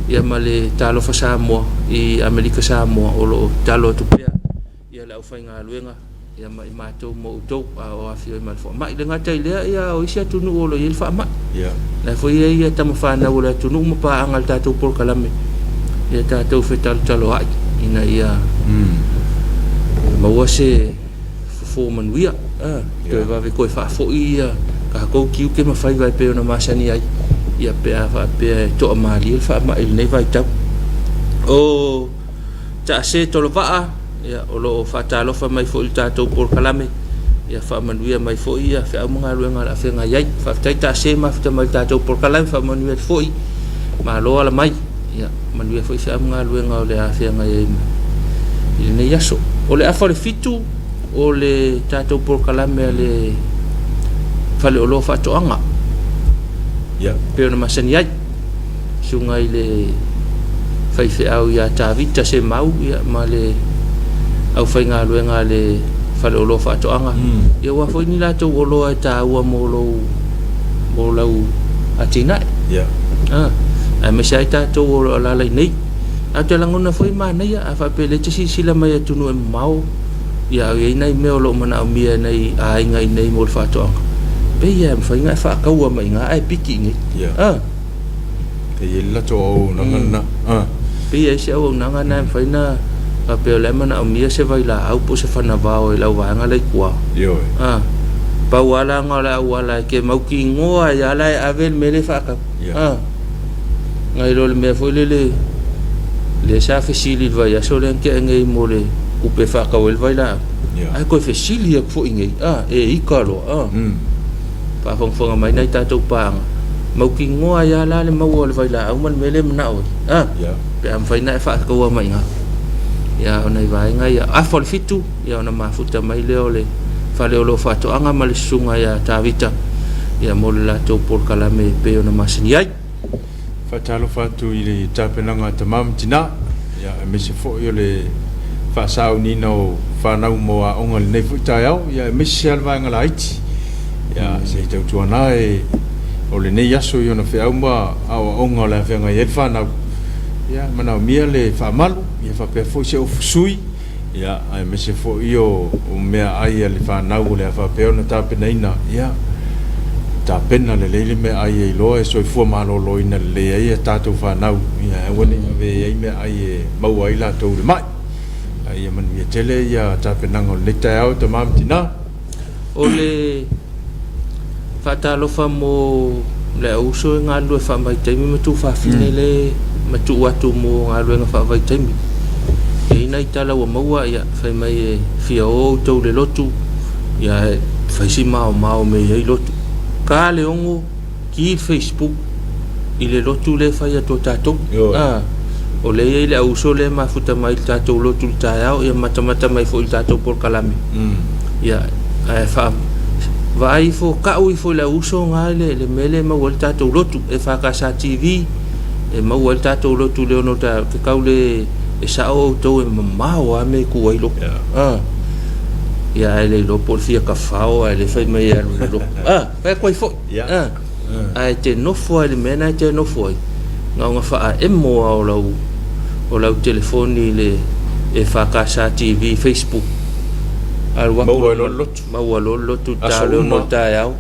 ia ma le Talofa Samoa i Amerika Samoa o lo o tatalo atu pea ia le aufaigaluega ia ma i matou ma outou a o afio ai ma le faamai. Le gata i lea, ia o isi atunuu o lo o i ai le faamai. Ia. La foi e i ai ia tama fanau o le atunuu ma paaga i le tatou polokalame ia tatou fetalotaloai ina ia maua se fofo manuia. Toe vave toe faafoi ia tatou tiute ma faiva e pei ona masani ai ia pe a faapea e toamalie le faamai i lenei vaitau. O Taase Tolovaa, ia, o lo o faatalofa mai foi i le tatou polokalame, ia faamanuia mai foi ia feau ma galuega o le a feagai ai. Faafetai Taase mafuta mai i le tatou polokalame, faamanuia atu foi, malo ala mai, ia manuia foi feau ma galuega o le a feagai ai i lenei aso. O le afa o le 7, o le tatou polokalame a le Faleoloa Faatoaga, Ia. pei ona masani ai. Susuga i le faifeau ia Tavita Semau ia, ma le aufaigaluega a le Faleoloa Faatoaga. Ia aua foi ni latou oloa e taua mo lou mo lau atinae. Ia. Ah, aemaise ai tatou o lo o alaala i nei. Ae ou te lagona foi manaia a faapea o lea e te silasila mai i atunuu e mamao, ia a i ai nai mea o lo o manaomia e nai aiga i nei mo le faatoaga, pei lava e mafai ona e faataua mai i ina ae piki i inei. Ia. Ah. E i ai le latou auaunaga lena. Ah. Pei e i ai se auaunaga lena e mafai ona faapea o la e manaomia se vailaau po o se fanavao i lau vaega la i tua. Ioe. Ah. Pau lava la o le auala e te mautinoa ai lava la e ave le mea lea e faatau. Ia. Ah. Nai lo le mea foi lele lea sa fesili i le vaiaso lea na tea nei mo le tupe e faatau ai le vailaau. Ia. Ae toe fesili atu foi nei, ah, e ika loa, ah. Faafogafoga mai nai tatou paaga, mautinoa ai lava la le maua o le vailaau ma le mea lea e manao ai, ah, Ia. pe a mafai ona e faataua mai i ina. Ia, o nai vaega ia, afa o le 7, ia ona mafuta mai lea o le fale o lo o faatoaga ma le susuga ia Tavita, ia mo le latou polokalame e pei ona masani ai. Faatalofa atu i le tapenaga a tama ma tina, ia, aemaise foi o le faasauniina o fanau mo aoga i lenei foi taeao, ia, aemaise lava le vaega laiti. Ia, se i tautuana e o lenei aso i ona feau ma aoaoga o le a feagai ai le fanau. Ia, e manaomia le faamalu, ia faapea foi se ofu sui, ia, aemaise foi o meaai a le fanau o le a faapea ona tapenaina, ia, tapena lelei le meaai e iloa e soifua maloloina lelei ai a tatou fanau, ia aua ne i ave i ai meaai e maua ai latou i le mai. A ia manuia tele ia tapenaga o lenei taeao tama ma tina. O le faatalofa mo le au uso e galulue faavaitaimi ma tuafafine le matuu atu mo galuega faavaitaimi. E i ai nai tala ua maua, ia, fai mai e fia o outou i le lotu, ia e fai si maomao mea e i ai lotu. Ka le 6, ki le Facebook i le lotu lea e fai atu a tatou. A, o lea e i ai le au uso lea e mafuta mai i le tatou lotu i le taeao, ia matamata mai foi i le tatou polokalame. Ia, ae faa vaai ifo, kau ifo i le au uso na le, le mea lea e maua ai le tatou lotu, EFKS TV, e maua ai le tatou lotu i le 6 o le taeao, ke kau le e sao outou e mamao lava mea e tu ai lotu. A, ia ae le iloa po o le fia tafao ae le fai mai e alu i le lotu. A, fai atu ai foi. A, ae te nofo lava i le mea lena e te nofo ai, na ona faaemo lava o lau, o lau telefoni i le EFKS TV, Facebook, alu atu Maua ai loa le lotu. Maua loa le lotu i le Aso ta le 6 o uma. le taeao,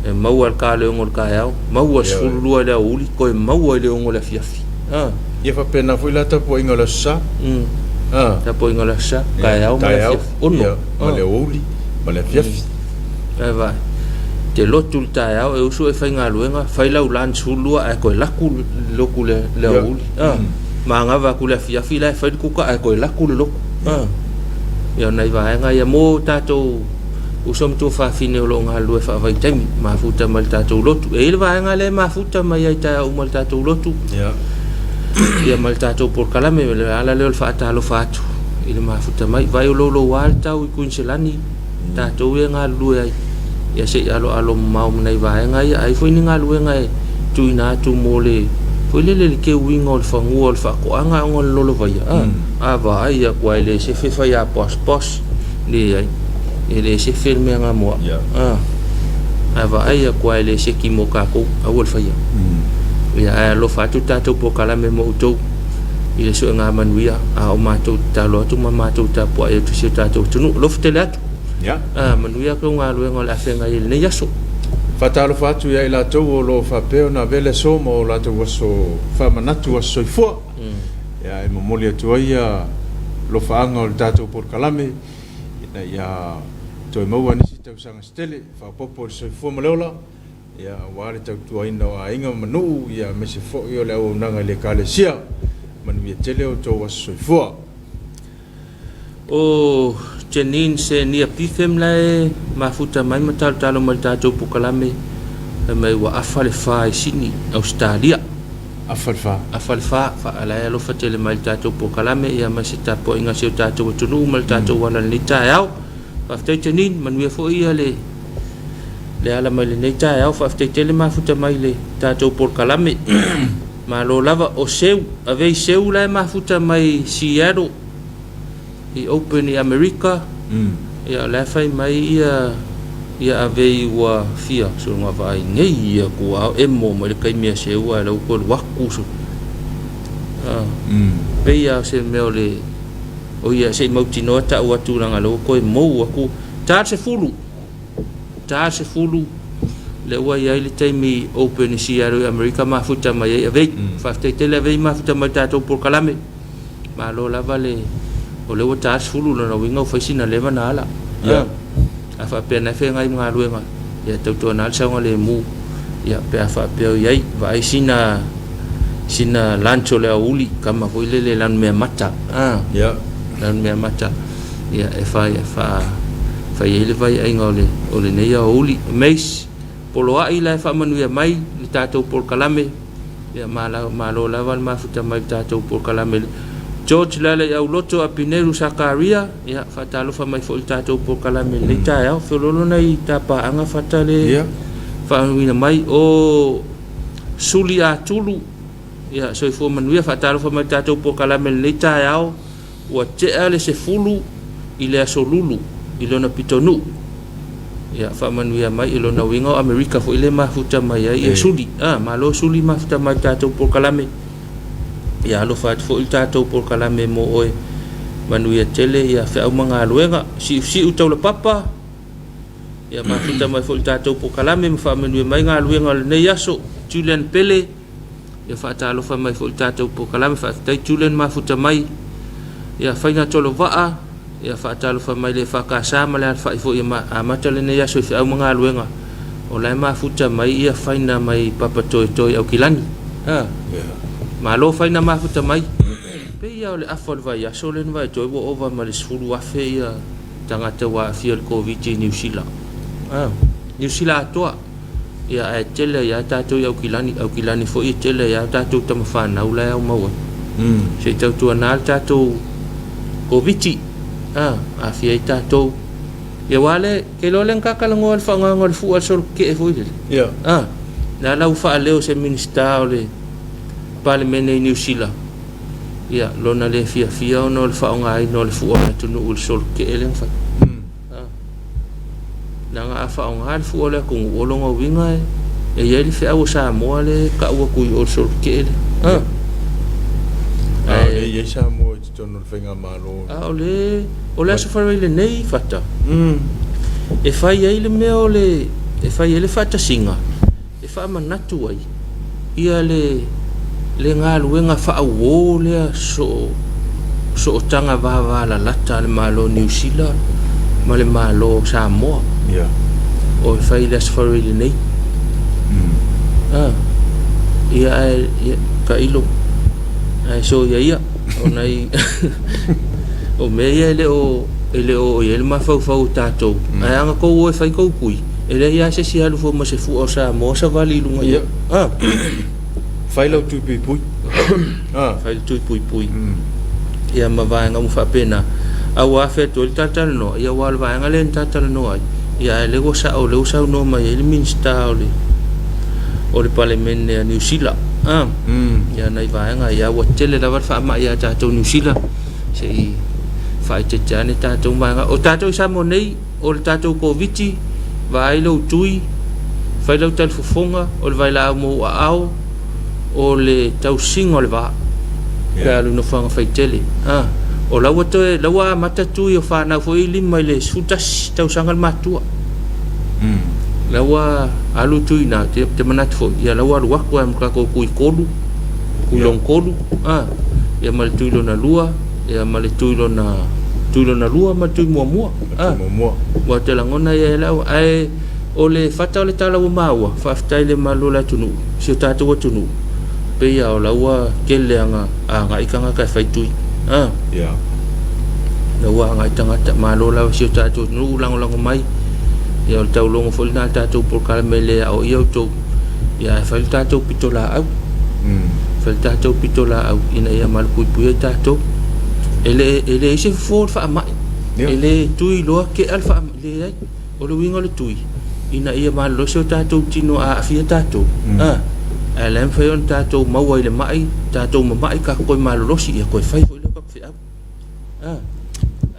e maua i le ta le 6 o le taeao, maua i le 12 i le aoauli, toe maua i le 6 o le afiafi. A. Ia faapena foi la tapuaiga o le Aso Sa. A. Tapuaiga o le Aso Sa, taeao ma le Taeao, afiafi. 6. ia, ma le aoauli ma le afiafi. Ae vaai, te lotu i le taeao e usu e faigaluega, fai lau lunch 12 ae toe laku le lotu i le aoauli. A. Manava atu i le afiafi la e fai le kuka ae toe laku le lotu. A. Ia o nai vaega ia mo tatou uso ma tuafafine o lo o galulue faavaitaimi, mafuta mai le tatou lotu. E i ai le vaega lea e mafuta mai ai i taeao uma i le tatou lotu. Ia ma le tatou polokalame, o le ala lea o le faatalofa atu i le mafuta mai. Vai o louloua le tau i Kuiniselani, tatou ia e galulue ai, ia se i aloalo mamao ma nai vaega ia. Ai foi ni galuega e tuuina atu mo le foi lele le keuina o le fanua o le faatoaga ona o le lolovaia. A, a vaai atu ai le sefe fai a boss boss, leai, e le sefe le mea na moa. A, a vaai atu ai le seki mo tatou, aua le faia. Ia ae alofa atu tatou polokalame mo outou i le suega manuia, a o matou tatalo atu ma matou tapuai atu i si o tatou atunuu. Alofa tele atu. A, manuia tou galuega o le a feagai ai i lenei aso. Faatalofa atu ia i latou o lo o faapea ona avea le aso ma o latou aso faamanatu, aso soifua. Ia, e momoli atu ai ia alofaaga o le tatou polokalame ina ia toe maua nisi tausaga se tele, faaopoopo i le soifua ma le ola, ia, aua le tautuaina o aiga ma nuu, ia, aemaise foi o le auaunaga i le Ekalesia. Manuia tele o outou aso soifua. O Janine Senia Pifem la e mafuta mai ma talotalo mai i le tatou polokalame, fai mai ua afa le fa i Sydney, Ausetalia. Afa le fa. Afa le fa, la e alofa tele mai i le tatou polokalame, ia ma se tapuaiga a si o tatou atunuu ma le tatou ala i lenei taeao. Faafetai Janine, manuia foi ia le le ala mai lenei taeao. Faafetai tele mafuta mai i le tatou polokalame. Malo lava. O Seu, avei Seu la e mafuta mai Seattle i Open i Amerika. Ia o la e fai mai ia ia avei ua fia sologa vaai nei ia ku ao emo mai le taimi a Seu ae la ua toe alu atu so. Pei lava o se mea o le o ia se i mautinoa tau atu leaga o lea ua toe mou atu. Ta le 10, ta le 10 lea ua i ai le taimi Open i Seattle i Amerika mafuta mai ai avei. Faafetai tele avei mafuta mai i le tatou polokalame. Malo lava le o lea ua ta le 10 lona uiga ua fai sina leva na ala. A faapea na e feagai ma galuega, ia tautuana le saogalemu, ia pe a faapea o i ai, vaai sina sina lunch o le aoauli, kama foi lele lanumeamata. Lanumeamata, ia e fai fa fai ai le vaiaiga o le o lenei aoauli. Mace Poloai la e faamanuia mai le tatou polokalame, ia malo, malo lava le mafuta mai le tatou polokalame. George Lale Auloto Apineru Sakaria, ia faatalofa mai foi i le tatou polokalame i lenei taeao. Feoloolo nai tapaaga fata le faauiina mai. O Suli Atulu, ia soifua manuia, faatalofa mai i le tatou polokalame i lenei taeao. Ua tea le 10 i le aso Lulu i lona pitonuu. Ia faamanuia mai i lona uiga o Amerika foi le mafuta mai ai ia Suli. A, malo Suli mafuta mai i le tatou polokalame. Ia alofa atu foi le tatou polokalame mo oe. Manuia tele ia feau ma galuega. Siusiu taulapapa. Ia mafuta mai foi le tatou polokalame ma faamanuia mai galuega o lenei aso. Julian Pele. Ia faatalofa mai foi le tatou polokalame. Faafetai Julian mafuta mai. Ia Faina Tolovaa. Ia faatalofa mai le EFKS ma le alafai foi e amata lenei aso i feau ma galuega. O la e mafuta mai ia Faina mai Papatoetoe Aukilani. A. Malo Faina mafuta mai. Pei lava o le afa o le vaiaso lea na vaai atu ai ua ova ma le 10,000 ia tagata ua aafia i le Koviti i Niu Sila. A. Niu Sila atoa. Ia ae tele ai lava tatou i Aukilani, Aukilani foi e tele ai lava tatou tamafanau la e aumau ai. Se i tautuana le tatou Koviti, a, aafia ai tatou. Ia aua le, ke iloa lea na ta talanoa i le faaaogaina o le fua o le solo tetee foi lele. Ia. A, lea la ua faaleo e se Minisita o le Palemene i Niu Sila, ia, lona le fiafia ona o le faaaogaina o le fua o le atunuu i le solo tetee lea na fai. Leaga a faaaoga le fua o le atunuu, o lona uiga e i ai le feau a Samoa lea e tau atu i o i le solo tetee lea. A o lea e i ai Samoa i totonu o le Faigamalo. A o le, o le Aso Faraile lenei Fata, e fai ai le mea o le, e fai ai le faatasiga e faamanatu ai ia le le galuega faauo lea soo sootaga vavalalata a le Malo o Niu Sila ma le Malo o Samoa. Yeah. O e fai i le Aso Faraile nei. Ah. Ia ae ia, tailo. Ae soia ia ona i o mea ia e le o e le o i ai le mafaufau o tatou. Ae a na tou o e fai tou tui, e leai lava se isi e alu fua ma se fua o Samoa savali i luga i o. Ah. Fai lau tui puipui. Ah. Fai le tui puipui. Ia ma vaega uma faapena. A ua afe atu ai le talatalanoa, ia aua o le vaega lea na talatalanoa ai, ia ae lea ua sao, lea ua saunoa mai ai le Minisita o le o le Palemene a Niu Sila. Ah. Ia nai vaega, ia ua tele lava le faamai ia tatou Niu Sila, se i faaeteete ane tatou vaega. O tatou i Samoa nei, o le tatou Koviti, vaai lou tui, fai lau talifofoga, o le vailaau mou aao, o le tausiga o le vaa, pe alu i nofoaga faitele. A, o la ua toe, la ua amata tui o fanau foi i 5 i le 11 tausaga le matua. La ua alu tui na, te, te manatu foi, ia la ua alu atu ai ma tatou tui tolu, tui lona tolu, a, ia ma le tui lona lua, ia ma le tui lona, tui lona lua ma le tui muamua. A, muamua. Ua te lagona ia e lau, ae o le fata o le tala ua maua, faafetai i le Malo o le atunuu, si o tatou atunuu, pei lava o la ua tele aga agai tagata e fai tui. A, Yeah. la ua agai tagata, malo lava si o tatou atunuu lagolago mai. Ia o le taulogo foi lena a le tatou polokalame e le aoaia outou, ia ae fai le tatou pitolaau. Fai le tatou pitolaau ina ia malupuipuia i tatou. E le e leai se fofo o le faamai. Yeah. E le tui loa tea le faamai, leai. O le uiga o le tui, ina ia malolosi o tatou tino a aafia tatou, a, ae la e mafai ona tatou maua i le mai, tatou mamai, tatou toe malolosi, ia toe fai foi lea o tatou feau. A,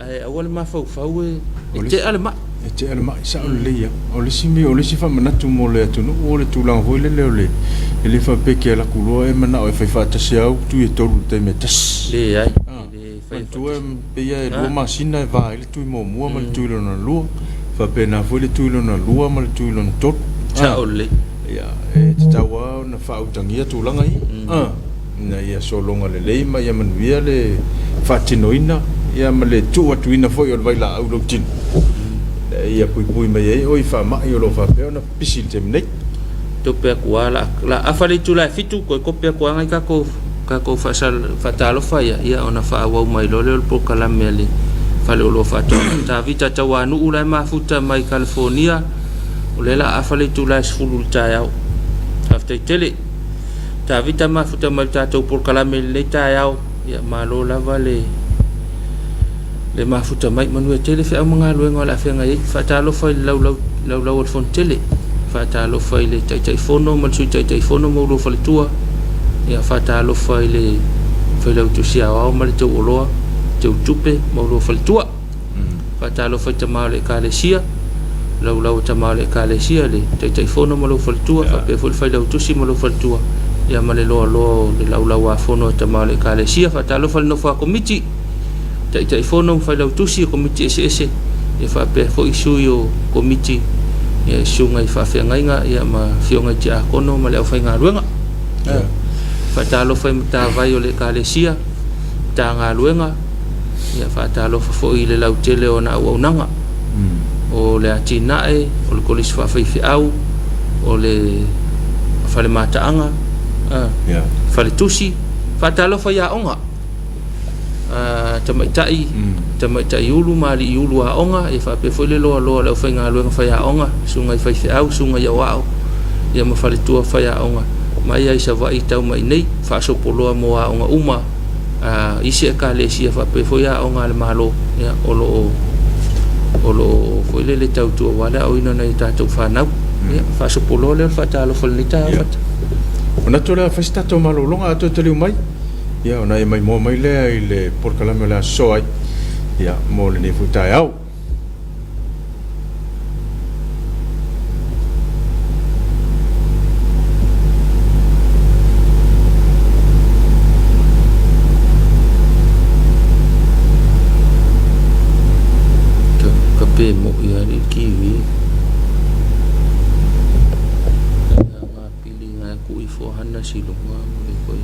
ae aua le mafaufau e, e tea le mai. E tea le mai, sao lelei lava. O le isi mea, o le isi faamanatu mo le atunuu o le tulaga foi lele o le, e le faapea e te alu atu loa e manao e fai faatasi au tui e tolu i le taimi e tasi. Leai, e le fai Manatua faatasi. pei lava e lua masina e va ai le tui muamua ma le tui lona lua, faapena foi le tui lona lua ma le tui lona tolu. Sao lelei. Ia, e tatau lava ona faautagia tulaga ia, ina ia sologa lelei ma ia manuia le faatinoina ia ma le tuu atuina foi o le vailaau i lou tino, ina ia puipui mai ai oe i faamai o lo o faapea ona pipisi i le taimi nei. Tope atu lava, la, la afa le itula e fitu, toe tope atu lava nai tatou tatou faatalofa ia, ia ona faaauau mai loa lea o le polokalame a le Faleoloa Faatoaga. Tavita Tauanuu la e mafuta mai California, o lea la afa le itula e 10 i le taeao. Faafetai tele. Tavita mafuta mai le tatou polokalame i lenei taeao, ia malo lava le le mafuta mai. Manuia tele feau ma galuega o le a feagai ai. Faatalofa i le laulau laulau o le Fono Tele. Faatalofa i le Taitaifono ma le Sui Taitaifono ma ulua faletua. Ia faatalofa i le Failautusi Aoao ma le Teuoloa, Teutupe ma ulua faletua. Faatalofa i tama o le Ekalesia, laulau o tama o le Ekalesia, le Taitaifono ma lou faletua, faapea foi le Failautusi ma lou faletua. ia ma le loaloa o le Laulau-a-Fono a Tama o le Ekalesia. Faatalofa i le nofo a Komiti, Taitaifono ma Failautusi o Komiti eseese, ia faapea foi sui o Komiti, ia susuga i faafeagaiga ia ma afioga i Tiakono ma le aufaigaluega. Ia, faatalofa i matavai o le Ekalesia, Matagaluega, ia faatalofa foi i le lautele o ana auaunaga, o le atinae, o le Kolisi Faafaifeau, o le Fale Mataaga, Faletusi, faatalofa i aoga, tamaitai, tamaitai ulu ma alii ulu aoga, ia faapea foi le loaloa o le aufaigaluega faiaoga, susuga i faifeau, susuga i aoao, ia ma faletua faiaoga mai lava i Savaii tau mai i nei, faasopoloa mo aoga uma a isi ekalesia faapea foi aoga a le Malo, ia, o lo o o lo o foi lele tautua aua le aoina o nai a tatou fanau. Ia, faasopoloa lea o le faatalofa i lenei taeao Fata. Manatu o le a fai se tatou malologa a toe taliu mai, ia ona e maimoa mai lea i le polokalame o le a sosoo ai, ia, mo lenei foi taeao. Ka pe moʻi lava le TV. Pili ngai ku ifo hana silunga mo le koe.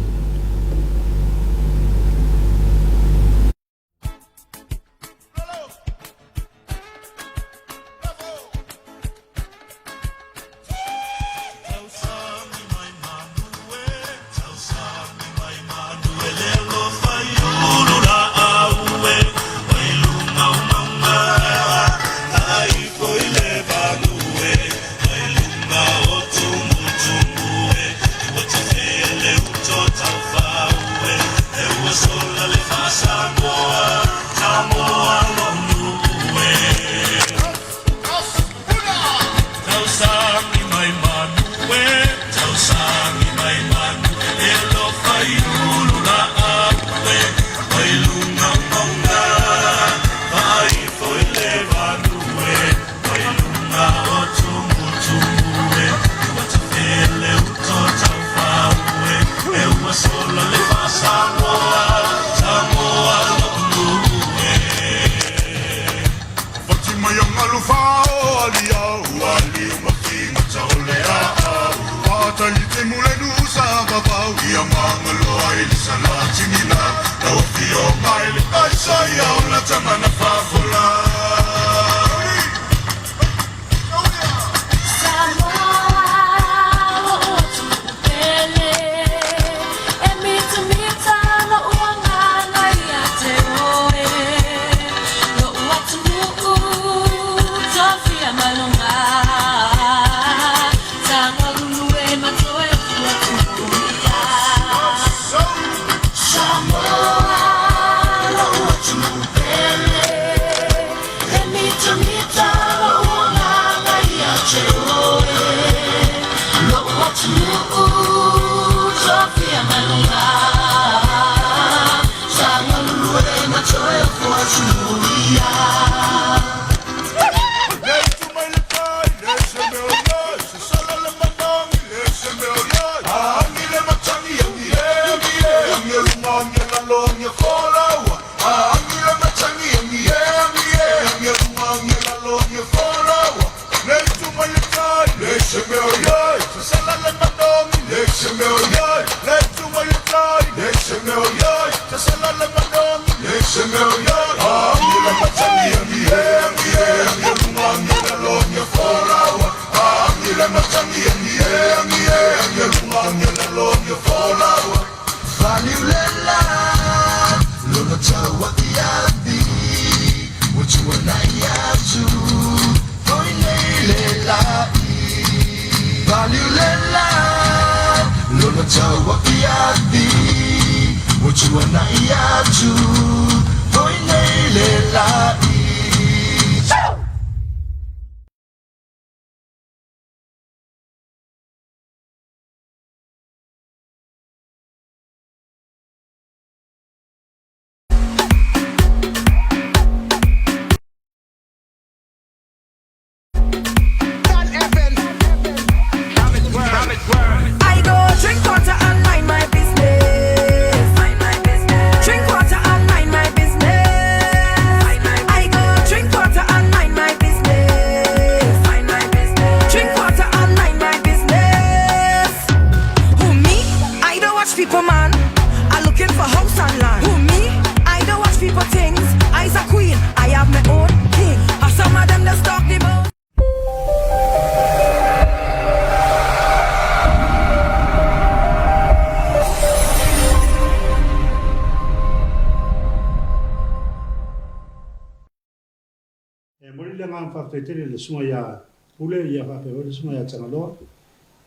Faafetai tele i le Susuga ia Pule ia faapea foi le Susuga ia Tagaloa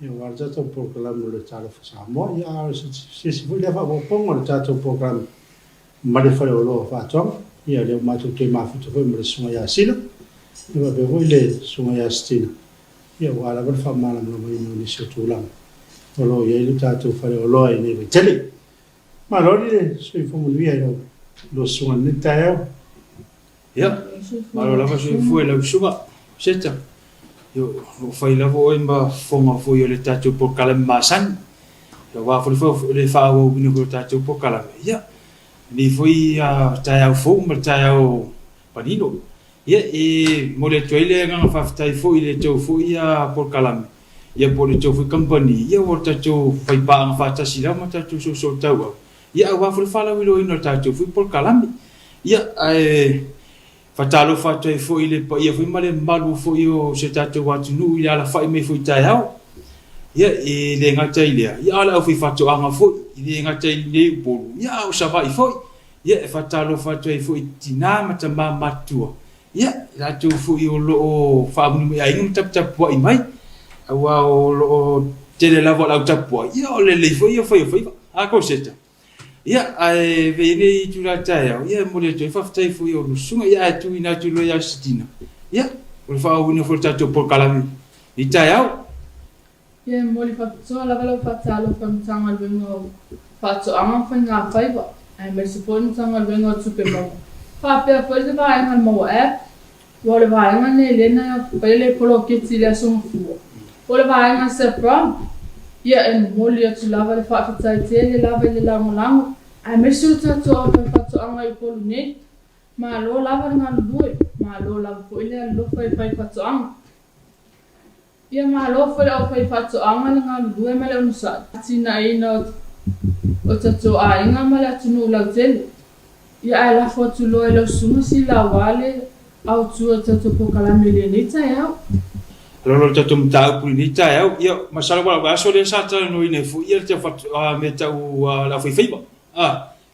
ia aua le tatou polokalame o le Talofa Samoa. Ia a o se isi foi lea faaopoopoga o le tatou polokalame ma le Faleoloa Faatoaga, ia lea ua matou toe mafuta foi ma le Susuga ia Sila ia faapea foi le Susuga ia Sitina ia aua lava le faamalamalamaina o nisi o tulaga o lo o i ai le tatou faleoloa i lenei vaitele. Malo le soifua manuia i lau lua susuga i lenei taeao. Ia, malo lava soifua i lau susuga Seta. Ia, o lo o fai lava oe ma fofoga foi o le tatou polokalame masani. Ia, aua foi le faaauauina foi o le tatou polokalame. Ia, lenei foi taeao fou ma le taeao manino. Ia, e momoli atu ai le agaga faafetai foi i le tou foi polokalame, ia po o le tou foi kamupani, ia ua tatou faipaaga faatasi lava ma tatou soosootauau, ia aua foi le faalauiloaina o le tatou foi polokalame. Ia, ae faatalofa atu ai foi i le paia foi ma le mamalu foi o si o tatou atunuu i le alafai mai foi i taeao. Ia, e le gata i lea, ia a o le aufaifaatoaga foi, e le gata i lenei Upolu, ia a o Savaii foi. Ia, e faatalofa atu ai foi i tina ma tama matutua, ia, i latou foi o lo o faamulimuli aiga ma taputapuai mai, aua o lo o tele lava o le au tapuai, ia, o le lelei foi ia o fai o faiva. A Koseta? Ia, ae avea ia lenei itula taeao, ia, e momoli atu ai faafetai foi i ou susuga, ia, ae tuuina atu loa ia Sitina, ia, o le faaauauina foi o le tatou polokalame i lenei taeao. Ia e momoli faapitoa lava lau faatalofa i Matagaluega o Faatoaga ma Faigafaiva, aemaise foi le Matagaluega o Tupe Maua. Faapea foi le vaega o le Maua App, aua o le vaega lenei lea na faia le poloketi i le Aso Gafua. O le vaega Saffron, ia e momoli atu lava le faafetai tele lava i le lagolago, aemaise o le tatou aufaifaatoaga i Upolu nei. Malo lava le galulue, malo lava foi le alofa i faifaatoaga. Ia malo foi le aufaifaatoaga le galulue ma le onosai. Atinaeina o tatou aiga ma le atunuu lautele. Ia ae lafo atu loa i lau susuga Silaua le autu o tatou polokalame i lenei taeao. Alolo le tatou mataupu i lenei taeao. Ia, masalo ua o le aso lea sa talanoaina ai foi ia le mea tau le aufaifaiva.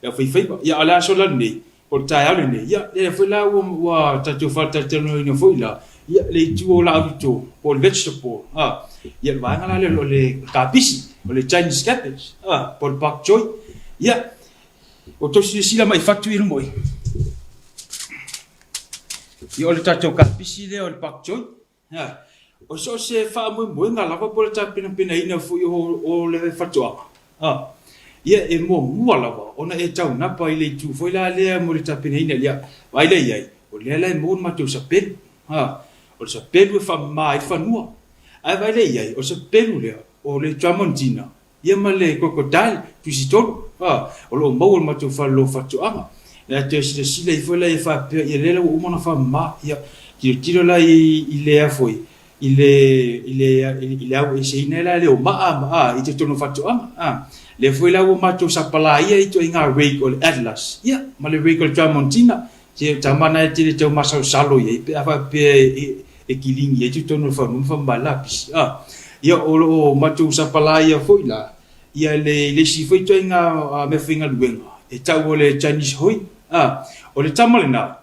Le aufaifaiva. Ia, a o le aso la lenei, O le taeao lenei, ia, lea foi la ua, ua tatou faatalatalanoaina foi la, ia, le itu o laau toto, po o le vegetable, a, ia, le vaega la lea o le kapisi, o le Chinese cabbage, a, po o le pak choi. Ia, ua tou silasila mai i fatu ia luma i. Ia, o le tatou kapisi lea o le pak choi. O so o se faamoemoega lava po o le tapenapenaina foi o le faatoaga, ia e muamua lava ona e taunapa i le itu foi la lea mo le tapenaina, ia vaai lea i ai, o lea la e maua le matou sapelu, o le sapelu e faamama ai le fanua. Ae vaai lea i ai, o le sapelu lea, o le Tramontina, Ia ma le crocodile tusitolu a, o lo o maua i le matou fale o faatoaga. Ia toe silasila ifo la ia faapea ia lea la ua uma ona faamama, ia tilotilo la i le a foi, i le i le i le au eseina la le o maa ma a i totonu o faatoaga a. Lea foi la ua matou sapalaia ituaiga rake o le Atlas, ia ma le rake o le Tramontina, se tama na e tele tau masalosalo i ai pe a faapea e kiligi ai totonu o le fanua ma faamama ai lapisi. A, ia o lo o matou sapalaia foi la, ia le le isi foi ituaiga meafaigaluega e tau o le Chinese hoe. A, o le tama lena,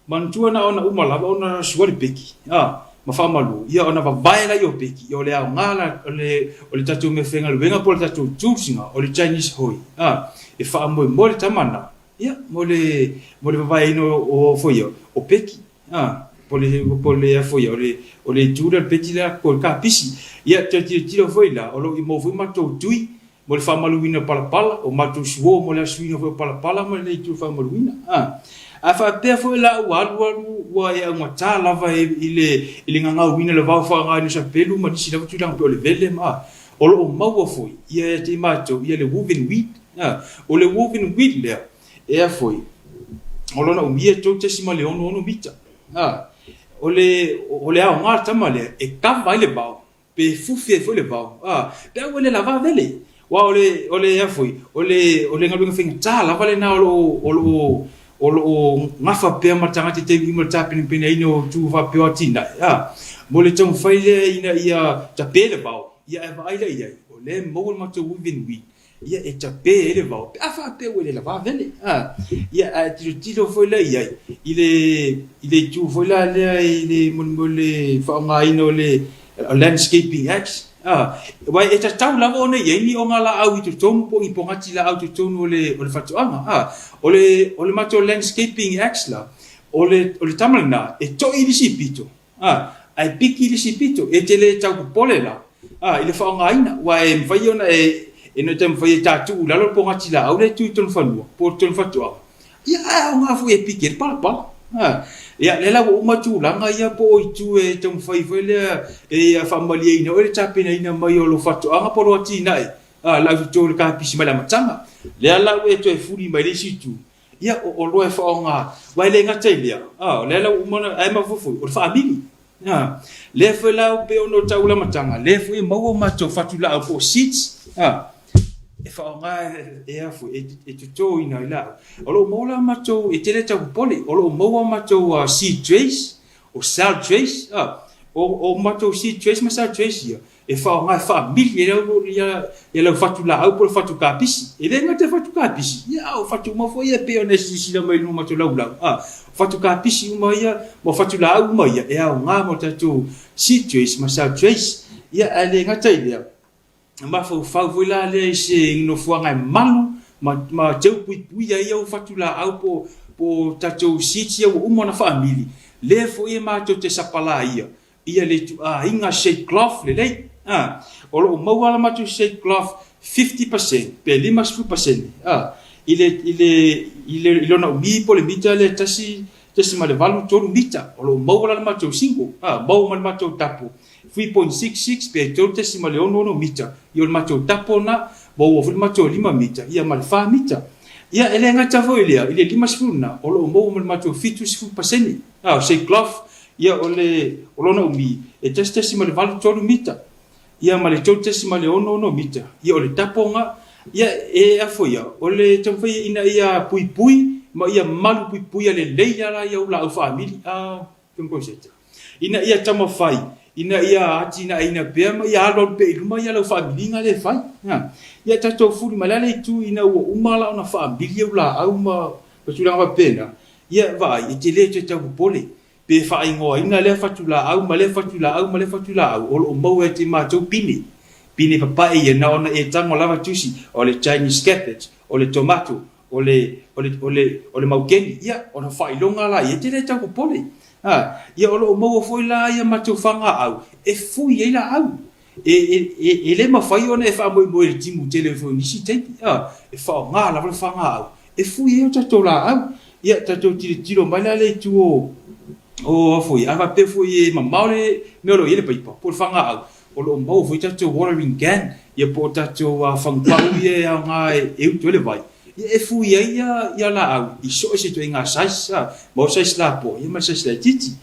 manatua na ona uma lava ona sua le peki, a, ma faamalu, ia ona vavae laia o peki, ia o le aoga la o le o le tatou meafaigaluega po o le tatou tools na, o le Chinese hoe, a, e faamoemoe le tama lena, Ia, mo le, mo le vavaeina o, o foi ia, o peki, a, po le, po le a foi ia, o le, o le itu lea o le peki lea, po o le kapisi. Ia, toe tilotilo foi la, o lo o maua foi matou tui mo le faamaluina o palapala, o matou suo mo le asuina foi o palapala ma le itu o le faamaluina, a. A faapea foi la ua alu alu ua e augata lava i le, i le gagauina o le vao faaaogaina o sapelu ma nisi lava tulaga pei o le vele ma, a, o lo o maua foi ia ia te i matou ia le woven weed, A, o le woven wheel lea, ea foi, o lona umia e 3.66 mita. A, o le, o le aoga le tama lea, e kava ai le vao, pe fufi ai foi le vao, a, pe a ua le lava vele. Aua o le, o le, ea foi, o le, o le galuega faigata lava lena o lo o, o lo o, o lo o gafa pea ma tagata i taimi uma i le tapenapenaina o itu faapea o atinae, a, mo le taumafai lea ina ia tape le vao, ia ae vaai la i ai, o lea e maua le matou woven wheel. Ia, e tape ai le vao pe a faapea ua le lava vele. A, ia, ae tilotilo foi la i ai i le, i le itu foi la lea i le mo le faaaogaina o le Landscaping Act. A, aua e tatau lava ona i ai ni ogalaau i totonu po o ni pogati laau i totonu o le, o le fatoaga. A, o le, o le matou Landscaping Act la, o le, o le tama lena, e to'i i le isi pito, A, ae piki le isi pito, e te le tau popole la, a, i le faaaogaina, aua e mafai ona e, e no taumafai e tatuu i lalo le pogati laau lea e tu i tonu fanua, po o tonu fatuaga, ia, ae aoga foi e piki ai le palapala. A, ia, lea la ua uma tulaga ia po o itu e taumafai foi lea e faamalieina oe le tapenaina mai o lou fatoaga po o lou atinae, a, lau toto i le kapisi mai le amataga. Lea la ua e toe fuli mai le isi itu, Ia, o oloa e faaaoga, aua e le gata i lea, a, o lea la ua uma ona, ae mafaufau foi, o le faamili. A, lea foi la pei ona ou taua i le amataga, lea foi e maua o matou fatulaau po o seeds, a, e faaaoga e a foi, e, e totoina ai laau. O lo o maua la matou, e tele tau popole, o lo o maua matou seed trays, o cell trays, a, o, o matou seed trays ma cell trays ia, e faaaoga e faamili ai lau ia ia lau fatu laau po o le fatu kapisi. E le gata i fatu kapisi, ia a o fatu uma foi ia e pei ona e silasila mai i luga o matou laulau, a, o fatu kapisi uma ia ma o fatu laau uma ia e aoga mo tatou seed trays ma cell trays. Ia ae le gata i lea, na mafaufau foi la lea i se nofoaga e malu ma ma teu puipuia ai au fatu laau po po o tatou seeds ia ua uma ona faamili, lea foi e matou te sapalaia Ia le ituaiga shade cloth lelei. A, o lo o maua la matou shade cloth 50% pe 50% a, i le, i le, i le, i lona umi po o le mita lea 1.83 mita. O lo o maua la le matou single, a, maua ma le matou tapo 3.66 pe 3.66 mita. Ia o le matou tapo lena, maua foi le matou 5 mita, ia ma le 4 mita. Ia, e le gata foi i lea, i le 50 lena, o lo o maua ma le matou 70%, a, o shade cloth Ia, o le, o lona umi, e 1.83 mita, ia ma le 3.66 mita. Ia, o le tapoga, ia, e afo ia, o le taumafai ina ia puipui ma ia malu puipuia lelei lava la ia ou laau faamili, a, Concoiseta. Ina ia taumafai, ina ia atinaeina pea ma ia alualu pea i luma ia lau faamiliga lea e fai. A, ia tatou fuli mai la le itu ina ua uma la ona faamili au laau ma, ma tulaga faapena, Ia, vaai, e te le toe tau popole, pe faaigoaina lea fatulaau ma lea fatulaau ma lea fatulaau, o lo o maua e te matou pine, pine papae ia, na ona e tago lava tusi, o le Chinese cabbage, o le tomato, o le, o le, o le, o le maukeni, ia, ona faailoga laia, e te le tau popole. A, ia, o lo o maua foi la ia matou fagaau e fui ai laau. E, e, e, e le mafai ona e faamoemoe i le timu tele foi i nisi taimi, a, e faaaoga lava le fagaau e fui ai o tatou laau. Ia, tatou tilotilo mai la le itu o, o a foi, a faapea foi e mamao le mea o lo o i ai le paipa, po o le fagaau, o lo o maua foi tatou watering can, ia po o tatou fagupau ia e aoga e utu ai le vai, ia e fui ai ia, ia laau i so o se ituaiga size, a, maua size lapoa, ia ma le size laitiiti.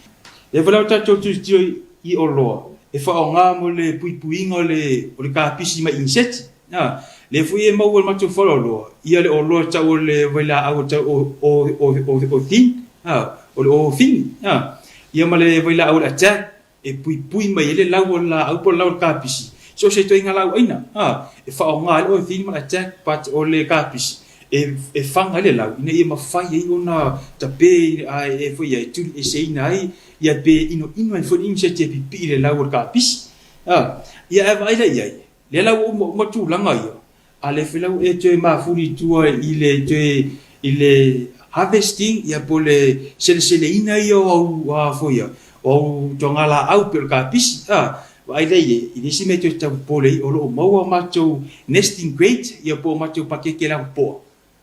Lea foi la ua tatou tilotilo i oloa e faaaoga mo le puipuiga o le, o le kapisi mai iniseti. A, lea foi e maua i le matou faleoloa ia le oloa e tau o le vailaau e tau o, o, o, o, o thin, a, o le ofini, a, ia ma le vailaau o le attack e puipui mai ai le lau o le laau po o le lau o le kapisi. So o se ituaiga laau aina, a, e faaaoga ai le ofini ma le attack but o le kapisi e, e faga ai le lau ina ia mafai ai ona tape a e foi ia e tulieseina ai ia pe inoino ai foi le iniseti e pipii i le lau o le kapisi. A, ia ae vaai la i ai, Lea la ua uma uma tulaga ia, a le foi la ua e toe mafuli i tua i le toe i le harvesting ia po o le seleseleina ia o au a foi ia, o au togalaau pei o le kapisi a, vaai la i ai, e le isi mea e toe tau popole ai, o lo o maua matou nesting crate ia po o matou pakeke lapopoa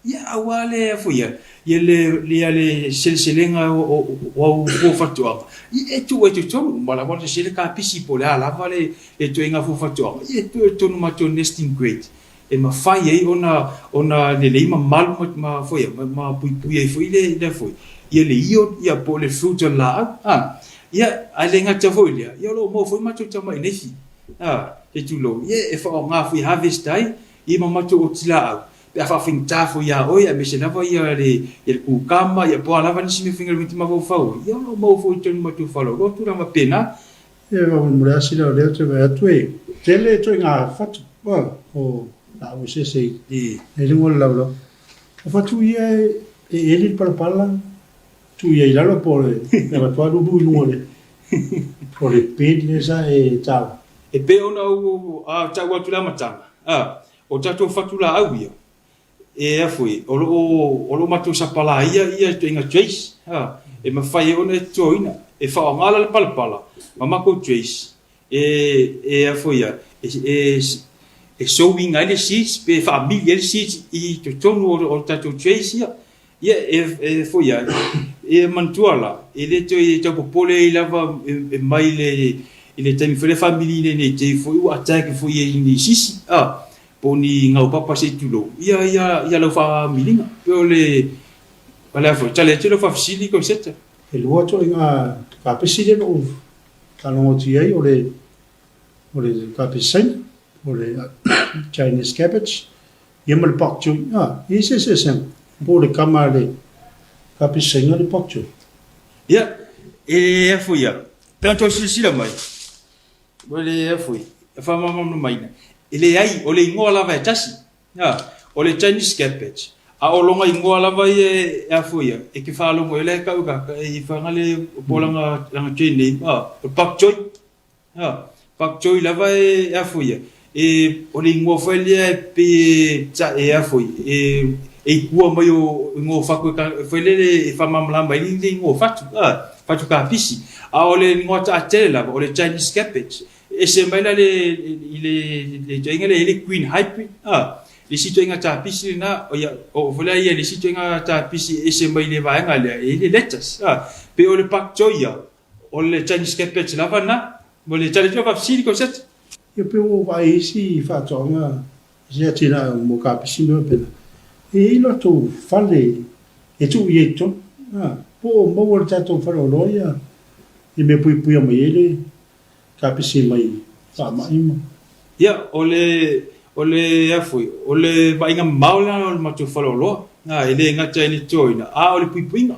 Ia, aua le foi ia, ia le, ia le seleselega o, o au fua fatuaga, ia e tuu ai totonu, uma lava ona sesele kapisi po o le a lava le, le ituaiga fua fatuaga, ia e tuu ai totonu matou nesting crate, e mafai ai ona, ona lelei ma malu ma, ma foi ia, ma, ma puipui ai foi le, le foi, ia le io, ia po o le fruit o le laau, a. Ia, ae le gata foi i lea, ia o lo o maua foi matou tamai naifi, a, se tulou, ia e faaaoga foi e harvest ai, ia ma matou oti laau, pe a faafaigata foi ia oe aemaise lava ia le ia le kukama ia po o a lava nisi mea faigaluega e te mafaufau ai, ia o lo o maua foi i totonu o matou faleoloa tulaga faapena. Ia faamolemole lava sila o lea ou te vaai atu e tele ituaiga fatu o. laau eseese i i luga o le laulau. O fatu ia e eli le palapala, tuu i ai i lalo po o le matua lulu i luga o le o le bed lea sa e taua. E pei ona ou tau atu i le amataga, o tatou fatu laau ia, E a foi, o lo o, o lo o matou sapalaia ia ituaiga trays, ha, e mafai ai ona e totoina, e faaaoga la le palapala ma makou trays e, e a foi a, e, e, e sowing ai le seeds pe faamili ai le seeds i totonu o, o tatou trays ia. Ia, e, e foi a, e manatua la, e le toe tau popole ai lava e, e mai le, i le taimi foi lea faamiliina nei te i foi ua attack foi e ni sisi, a, Po o ni gaupapa se i tulou, ia, ia, ia lau faamiliga. Pe o le, o le a foi, tali atu lau faafesili Koseta. E lua ituaiga kapesi lea na ou faalogo atu i ai, o le, o le kapesi Saina, o le Chinese cabbage, ia ma le pak choi. A, e i ai se eseesega, po o le kama a le kapesi Saina le pak choi. Ia, e a foi ia, pe ona toe silasila mai, Ua le foi, e faamalamalamaina, e leai, o le igoa lava e tasi, a, o le Chinese cabbage, a o lona igoa lava ia e a foi ia, e te faalogo ai la e kau ka, i whanga le po langa, langa trade name, a, o le pak choi, a, pak choi lava e a foi ia, e, o le igoa foi lea e pei e, ta, e a foi, e, e i kua mai o igoa o fatu e ka, foi lele e faamalamalama ai le igoa o fatu, a, fatu kapisi. A o le igoa taatele lava, o le Chinese cabbage. E ese mai la le, i le, le ituaiga lea e i ai le green hybrid, a, le isi ituaiga tapisi lena, o ia, o foi la ia le isi ituaiga tapisi e ese mai le vaega lea, e i ai le lettuce, a. Pe o le pak choi ia, o le Chinese cabbage lava lena. Mo le tali atu faafesili Cosette. Ia pei ua ou vaai i isi faatoaga isi atinae mo kapisi ma mea faapena, e i ai latou fale e tuu i ai i totonu. A, po o maua e le tatou faleoloa ia i mea puipuia mai ai le kapisi mai faamai ma. Ia, o le, o le, a foi, o le vaaiga mamao lena o le matou faleoloa, a, e le gata i le totoina, a o le puipuiga.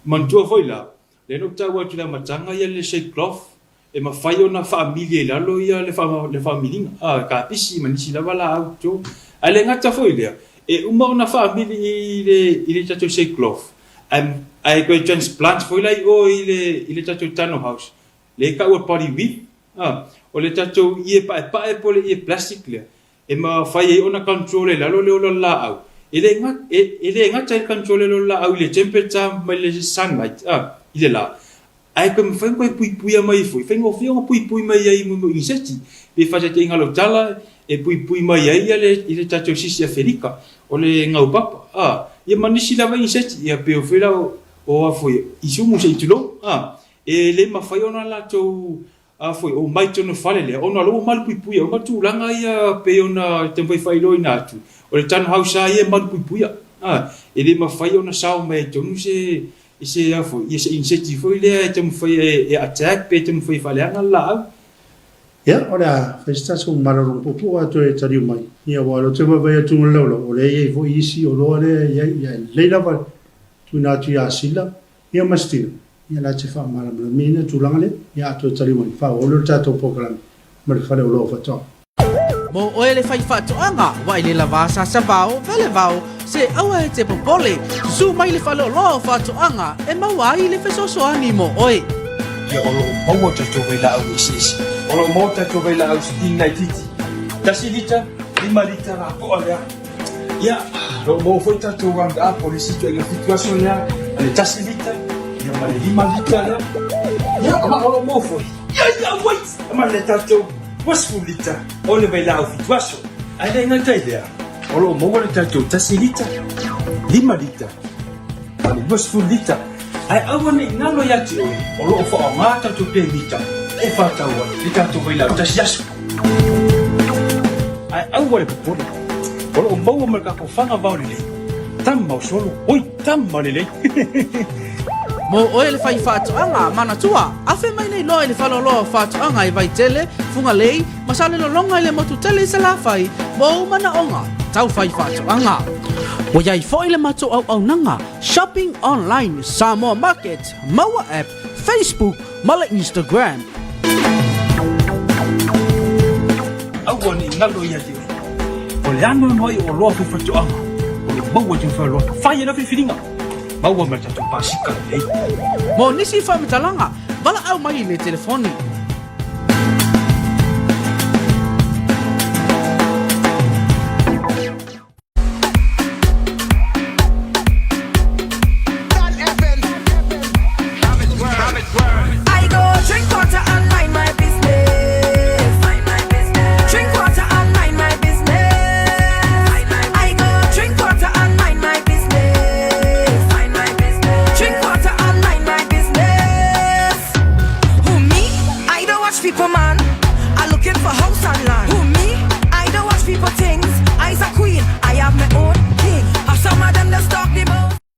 Manatua foi la, lea na ou taua atu i le amataga ia le shade cloth, E mafai ona faamili ai i lalo ia le faamiliga, a, kapisi ma nisi lava laau toto. Ae le gata foi i lea, e uma ona faamili i le, i le tatou shade cloth, ae, ae toe transplant foi la i o i le, i le tatou tunnel house, lea e tau o le poly weave, a, o le tatou ie paepae po o le ie plastic lea, e mafai ai ona control i lalo le ola o le laau. E le, e, e le gata i le control i le ola o le laau i le temperature ma le sunlight, a, i le la, Ae toe mafai ona toe puipuia mai ai foi, faigofie ona puipui mai ai i mea o iniseti. Pe faataitaiga lau tala, e puipui mai ai ia le, i le tatou sisi Afelika, o le gaupapa, a, ia ma nisi lava iniseti, ia pei o foi la o, o a foi, isumu se i tulou, a, e le mafai ona latou, a foi, omai i totonu o le fale lea, ona o lea ua malupuipuia uma tulaga ia pei ona taumafai faailoaina atu, o le tanu hausa ia e malupuipuia, a, e le mafai ona sao mai ai i totonu se, I se a foi, ia se iniseti foi lea e taumafai e attack pe taumafai e faaleaga le laau. Ia, o le a fai se tatou malologa puupuu a toe taliu mai. Ia, aua o lea ou te vaavaai atu i le laulau, o lea e i ai foi isi oloa lea e i ai, ia e lelei lava le tuuina atu ia Sila, ia ma Stina, ia la te faamalamalamaina le tulaga lea. Ia, a toe taliu mai, faaauau lea o le tatou polokalame ma le fale oloa o faatoaga. Mo oe le faifaatoaga, ua i le lava sasavao, velevao, se aua e te popole, susu mai le faleoloa o faatoaga e maua ai le fesoasoani mo oe. Ia o lo o maua tatou vailaau eseese. O lo o maua tatou vailaau sting laitiiti, 1 lita, 5 lita lapoa lea. Ia, o lo o maua foi tatou round up o le isi ituaiga 7 aso lea, ma le 1 lita, ia ma le 5 lita lea. Ia, o lo o maua foi. Ia, ia, wait! Ma le tatou 20 lita o le vailaau fituaso. Ae le gata i lea, o lo o maua le tatou 1 lita, 5 lita, ma le 20 lita. Ae aua ne i galo ia te oe, o lo o faaaoga tatou pemita e faatau ai le tatou vailaau tasi aso. Ae aua le popole, o lo o maua ma le tatou faga vao lelei, tama o solo, oi tama lelei! Mo oe le faifaatoaga, manatua, afe mai nei loa i le faleoloa o faatoaga i Vaitele, Fugalei, ma Salelologa i le motu tele i Salafai mo ou manaoga tau faifaatoaga. Ua i ai foi le matou auaunaga Shopping Online Samoa Market, Maua App, Facebook ma le Instagram. Aua ne i galo ia te oe, o le. le anoanoai o oloa faifaatoaga o lo o maua i totonu o faleoloa. Fai ai lau filifiliga, maua ma le tatou pasika lelei. Mo nisi faamatalaga, valaau mai i le telefoni.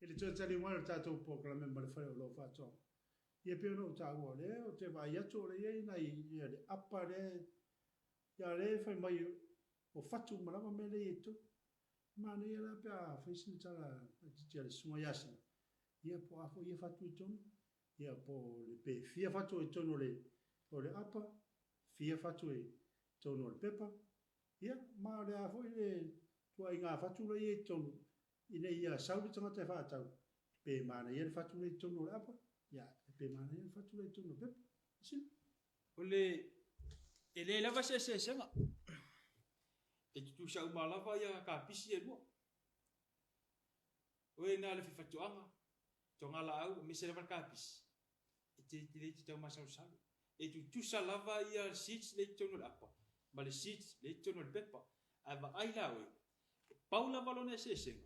I le toe tali mai o le tatou polokalame ma le fale o lou faatoaga, ia pei ona ou taua, o lea ou te vaai atu o lea e i ai nai, ia le apa lea, ia lea e fai mai o fatu uma lava mea lea e i ai i totonu. Manaia la pe a fai sina tala laitiiti a le Susuga ia Sina, ia po o a foi ia fatu i totonu, ia po o le pe fia fatu i totonu o le apa, fia fatu i totonu o le pepa, ia ma o le a foi le ituaiga fatu la e i ai i totonu, ina ia sau le tagata e faatau, pe manaia le fatu lea i totonu o le apa, ia pe manaia le fatu lea i totonu o le pepa. Sina. O le, e leai lava se eseesega. E tutusa uma lava ia kapisi e lua. O e na le faifaatoaga, togalaau aemaise lava le kapisi, e te le te taumasalosalo. E tutusa lava ia seeds lea i totonu o le apa ma le seeds lea i totonu o le pepa. Ae vaai la oe, e pau lava lona eseesega,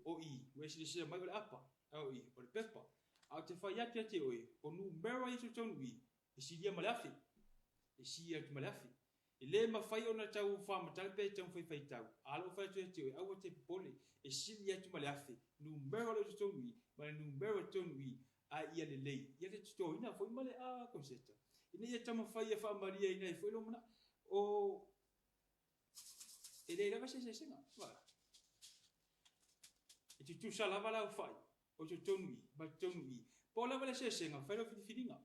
o i, ua e silasila mai o le apa, a o i, o le pepa. Ae ou te fai atu ia te oe, o numera ia i totonu i, e silia ma le 1000. E silia atu ma le 1000. E le mafai ona tau faamatala pe taumafai faitau, a o lou fai atu ia te oe, aua te popole, e sili atu ma le 1000 numera o lo o i totonu i, ma le numera i totonu i, a ia lelei, ia le totoina foi ma le konseta, ina ia taumafai e faamalieina ai foi lou manao. O, e leai lava se eseesega. E tutusa lava le aofai o totonu i, ma totonu i. Po o lava le eseesega, fai lau filifiliga.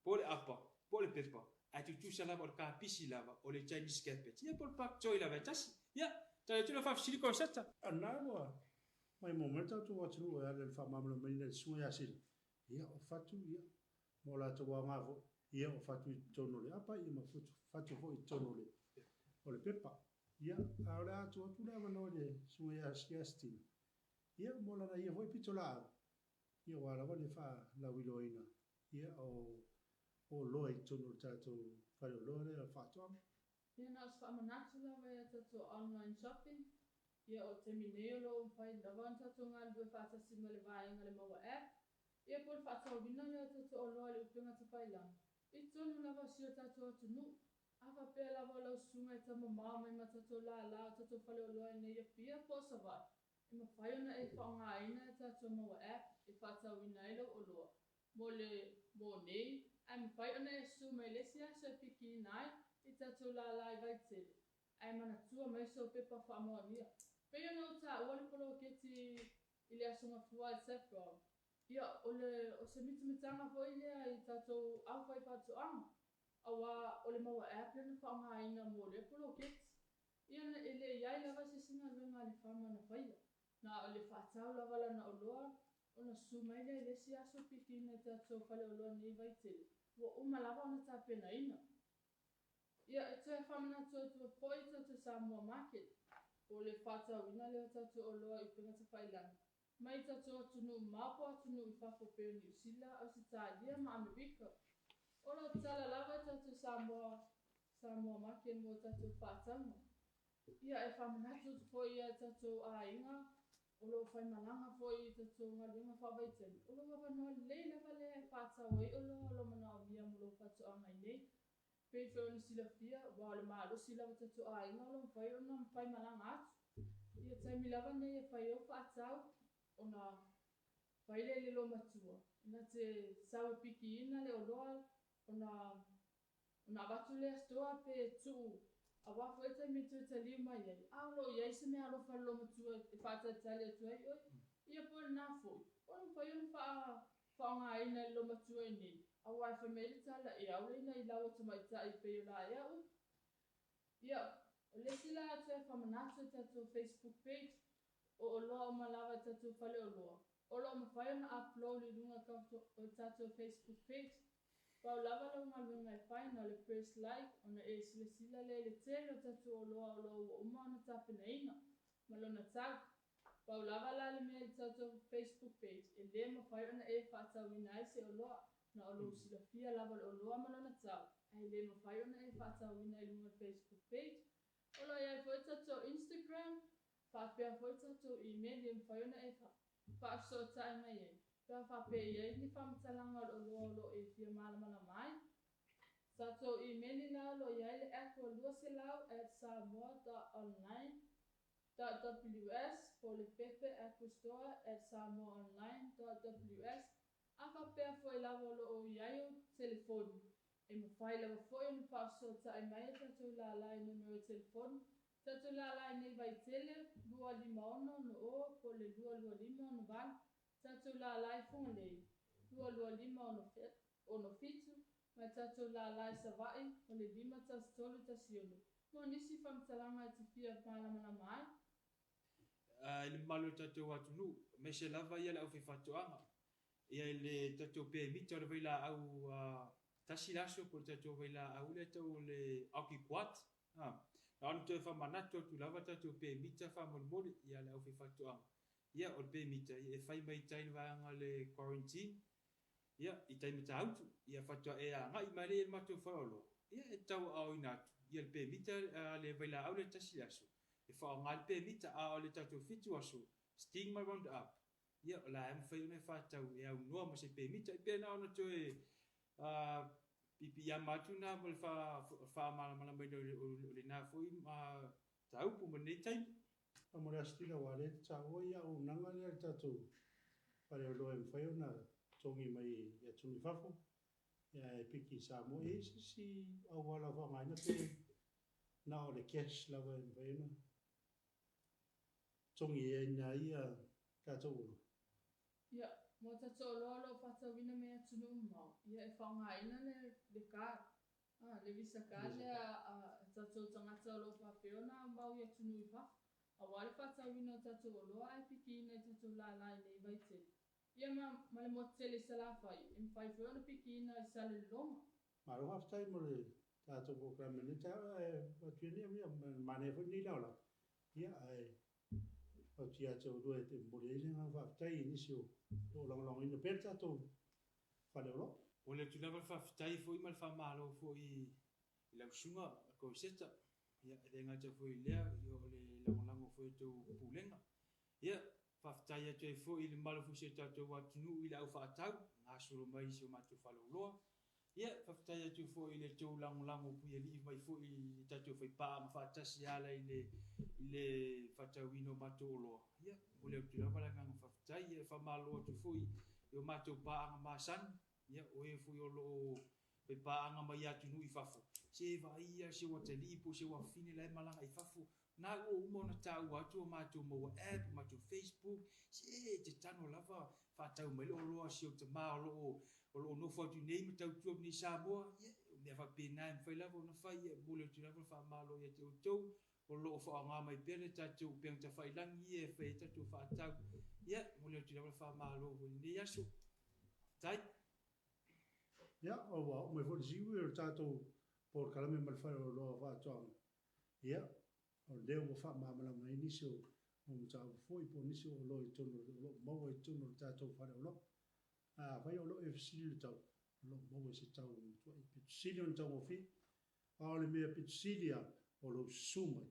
Po o le apa, po o le pepa, ae tutusa lava o le kapisi lava, o le Chinese cabbage, ia po o le pak choi lava e tasi. Ia, tali atu lau faafesili Konseta. Ana ua maimoa mai le tatou atunuu e ala i le faamalamalamaina e le Susuga ia Sila, ia o fatu ia ma o latou aoga foi, ia o fatu i totonu o le apa ia ma fatu foi i totonu o le pepa. Ia, a o le a tuu atu le avanoa i le Susuga ia Stina, ia mo lana ia foi pitolaau, ia aua lava le faalauiloaina ia o oloa i totonu o le tatou faleoloa lea o faatoaga. Ia na o se faamanatu lava ia tatou online shopping, ia o le taimi nei o lo o mafai lava ona tatou galulue faatasi ma le vaega le Maua App, ia po o le faatauina lea o tatou oloa i le upega tafailagi i totonu lava o si o tatou atunuu. A faapea lava o lau susuga e taumamao mai ma tatou lala o tatou faleoloa i nei Apia po o Savaii, E mafai ona e faaaogaina le tatou Maua App e faatauina ai lou oloa mo le mo nei, ae mafai ona e susu mai le isi aso e pikiina ai i tatou lala i Vaitele, ae manatua mai sou pepa faamaonia. Pei ona ou taua le poloketi i le Aso Gafua a le Saffron, ia o le o se mitamitaga foi lea i tatou aufaifaatoaga, aua o le Maua App lea na faaaogaina mo lea poloketi. Ia, e le i ai lava se isi galuega a le farmer na faia. Na o le faatau lava lana oloa ona susu mai lea i le isi aso pikiina i tatou faleoloa nei i Vaitele, ua uma lava ona tapenaina. Ia, e toe faamanatu atu foi i tatou Samoa Market, o le faatauina lea o tatou oloa i upega tafailagi, mai tatou atunuu mamao po o atunuu i fafo pei o Niu Sila, Ausetalia ma Amerika. O lo o tatala lava i tatou Samoa Samoa Market mo tatou faatauga. Ia, e faamanatu atu foi ia tatou aiga o lo o faimalaga foi i tatou galuega faavaitaimi, o lou avanoa lelei lava lea e faatau ai oloa o lo o manaomia mo lou faatoaga i nei. Pei foi ona silafia, aua o le malosi lava tatou aiga o lo o mafai ona faimalaga atu. Ia taimi lava nei e fai au faatau ona fai lea i le loomatua, ina te sau e pikiina le oloa ona Ona avatu lea stoa pe tuu aua foi le taimi e toe taliu mai ai, a o lo o i ai se meaalofa a le loomatua e faatalitali atu ai oe, ia po o lena foi, o lo o mafai ona faaaogaina e le loomatua i nei, aua e fai mai le tala e ao le ina i lau a tamaitai e pei o la ea upu. Ia. O le isi la toe faamanatu i tatou Facebook page, o oloa uma lava i tatou faleoloa. O lo o mafai ona upload i luga o tatou Facebook page. Pau lava lau galuega e fai na o le press like ona e silasila lea i le tele o tatou oloa o lo o ua uma ona tapenaina ma lona tau. Pau lava la le mea i le tatou Facebook page e le mafai ona e faatauina ai se oloa, na o lou silafia lava o le oloa ma lona tau, ae le mafai ona e faatauina i luga o le Facebook page. O lo o i ai foi tatou Instagram, faapea foi tatou email e mafai ona e faafesootai mai ai pe a faapea e i ai ni faamatalaga o le oloa o lo o e fia malamalama ai. Tatou email la o lo o i ai le echo 200 at samoa dot online dot ws po o le pepe echo store at samoaonline dot ws. A faapea foi lava o lo o i ai ou telefoni, e mafai lava foi ona faafesootai mai e tatou lala i numera telefoni, tatou lala i nei Vaitele, 2 5 6 6 po o le 2 2 5 6 8, tatou lala i Fugalei, 2 2 5 6 6 7, ma tatou lala i Savaii, o le 5 1 3 1 6. Mo nisi faamatalaga e te fia malamalama ai. I le mamalu o le tatou atunuu, aemaise lava ia le aufaifaatoaga, ia i le tatou pemita o le vailaau tasi le aso po o le tatou vailaau lea e tau o le Ocuquat. Na ona toe faamanatu atu lava tatou pemita faamolemole ia le aufaifaatoaga. Ia o le pemita e fai mai tai le vaega o le quarantine Ia, i tai Matautu, ia faatoa e agai mai lea i le matou faleoloa, ia e tauaaoina atu ia le pemita a le vailaau lea tasi le aso, e faaaoga le pemita, a o le tatou 7 aso, sting ma round up, ia o la e mafai ona e faatau e aunoa ma se pemita. E pei na ona toe piipiiama atu na mo le faamalamalamaina o lena foi mataupu mo lenei taimi. A mo le Aso Tila aua lea e te taua ia auaunaga lea a le tatou faleoloa e mafai ona totogi mai i atunuu i fafo ae piki i Samoa. E i ai se isi auala o faaaogaina pe na o le cash lava e mafai ona totogiina ai ia tatou oloa? Ia, mo tatou oloa o lo o faatauina mai atunuu mamao, ia e faaaogaina le card. Ah, le visa card lea a tatou tagata o lo o faapea ona aumau i atunuu i fafo, aua le faatauina o tatou oloa ae pikiina i tatou lala i nei vaitele. Ia ma, ma le motu tele i Salafai, e mafai foi ona pikiina i Salelologa. Malo faafetai mo le tatou polokalame i lenei taeao ae avatu ia nei ia manaia foi lenei laolao ia ae avatu ia te oulua e momoli ai le agaga faafetai i nisi o lo o lagolagoina pea le tatou faleoloa. Momoli atu lava le faafetai foi ma le faamalo foi i lau susuga Koiseta, ia e le gata foi i lea o le lagolago foi o tou Pulega. Ia, faafetai atu ai foi i le mamalu foi o si o tatou atunuu i le au faatau, gasolo mai i si o matou faleoloa. Ia, faafetai atu foi i le tou lagolago puialii mai foi i le tatou faipaaga faatasi e ala i le i le faatauina o matou oloa. Ia, momoli atu lava le agaga faafetai. Ia, e faamalo atu foi i o matou paaga masani, ia, o e foi o lo o faipaaga mai atunuu i fafo, se vaaia si ou atalii po o si ou afafine la e malaga i fafo, na ua uma ona taua atu o matou maua app, o matou Facebook, se e te tano lava faatau mai le oloa a si ou tama o lo o o lo o nofo atu nei ma tautua atu nei i Samoa, ia, o mea faapena e mafai lava ona fai, ia, momoli atu lava le faamalo ia te outou, o lo o faaaoga mai pea le tatou upega tafailagi ia e fai ai tatou faatau. Ia, momoli atu lava le faamalo foi i lenei aso. Faafetai. Ia, ua oo mai foi le siui o le tatou polokalame ma le faleoloa o faatoaga. Ia, o lea ua faamalamalama ai nisi o mataupu foi po o nisi o oloa i totonu o lo o maua i totonu o le tatou faleoloa. Afai o lo o e fesili i le tau, o lo o maua i se tau matuai pito sili ona taugofie. A o le mea pito sili lava, o lou susu mai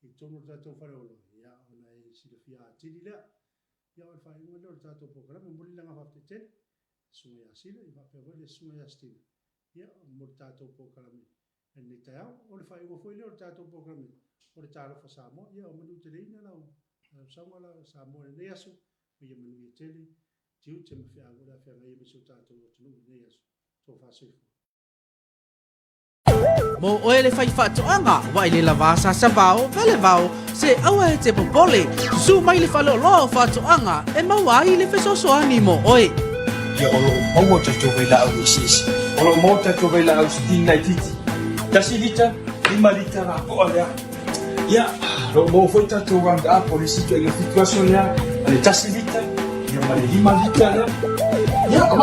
i totonu o le tatou faleoloa, ia, ona e silafia atili lea. Ia, o le faaiuga lea o le tatou polokalame. E momoli le agaga faafetai tele i le Susuga ia Sila, ia faapea foi le Susuga ia Stephen, ia, mo le tatou polokalame i lenei taeao. O le faaiuga foi lea o le tatou polokalame o le Talofa Samoa. Ia, o manuteleina lau sauga la Samoa i lenei aso, ma ia manuia tele tiute ma feau o le a feagai ai ma si o tatou atunuu i lenei aso. Tofa soifua. Mo oe le faifaatoaga, ua i le lava sasavao, velevao, se aua e te popole, susu mai le faleoloa o faatoaga e maua ai le fesoasoani mo oe. Ia o lo o maua tatou vailaau eseese. O lo o maua tatou vailaau sting laitiiti. 1 lita, 5 lita lapoa lea. Ia, o lo o maua foi tatou round up o le isi ituaiga 7 aso lea, ma le 1 lita, ia ma le 5 lita lea. Ia,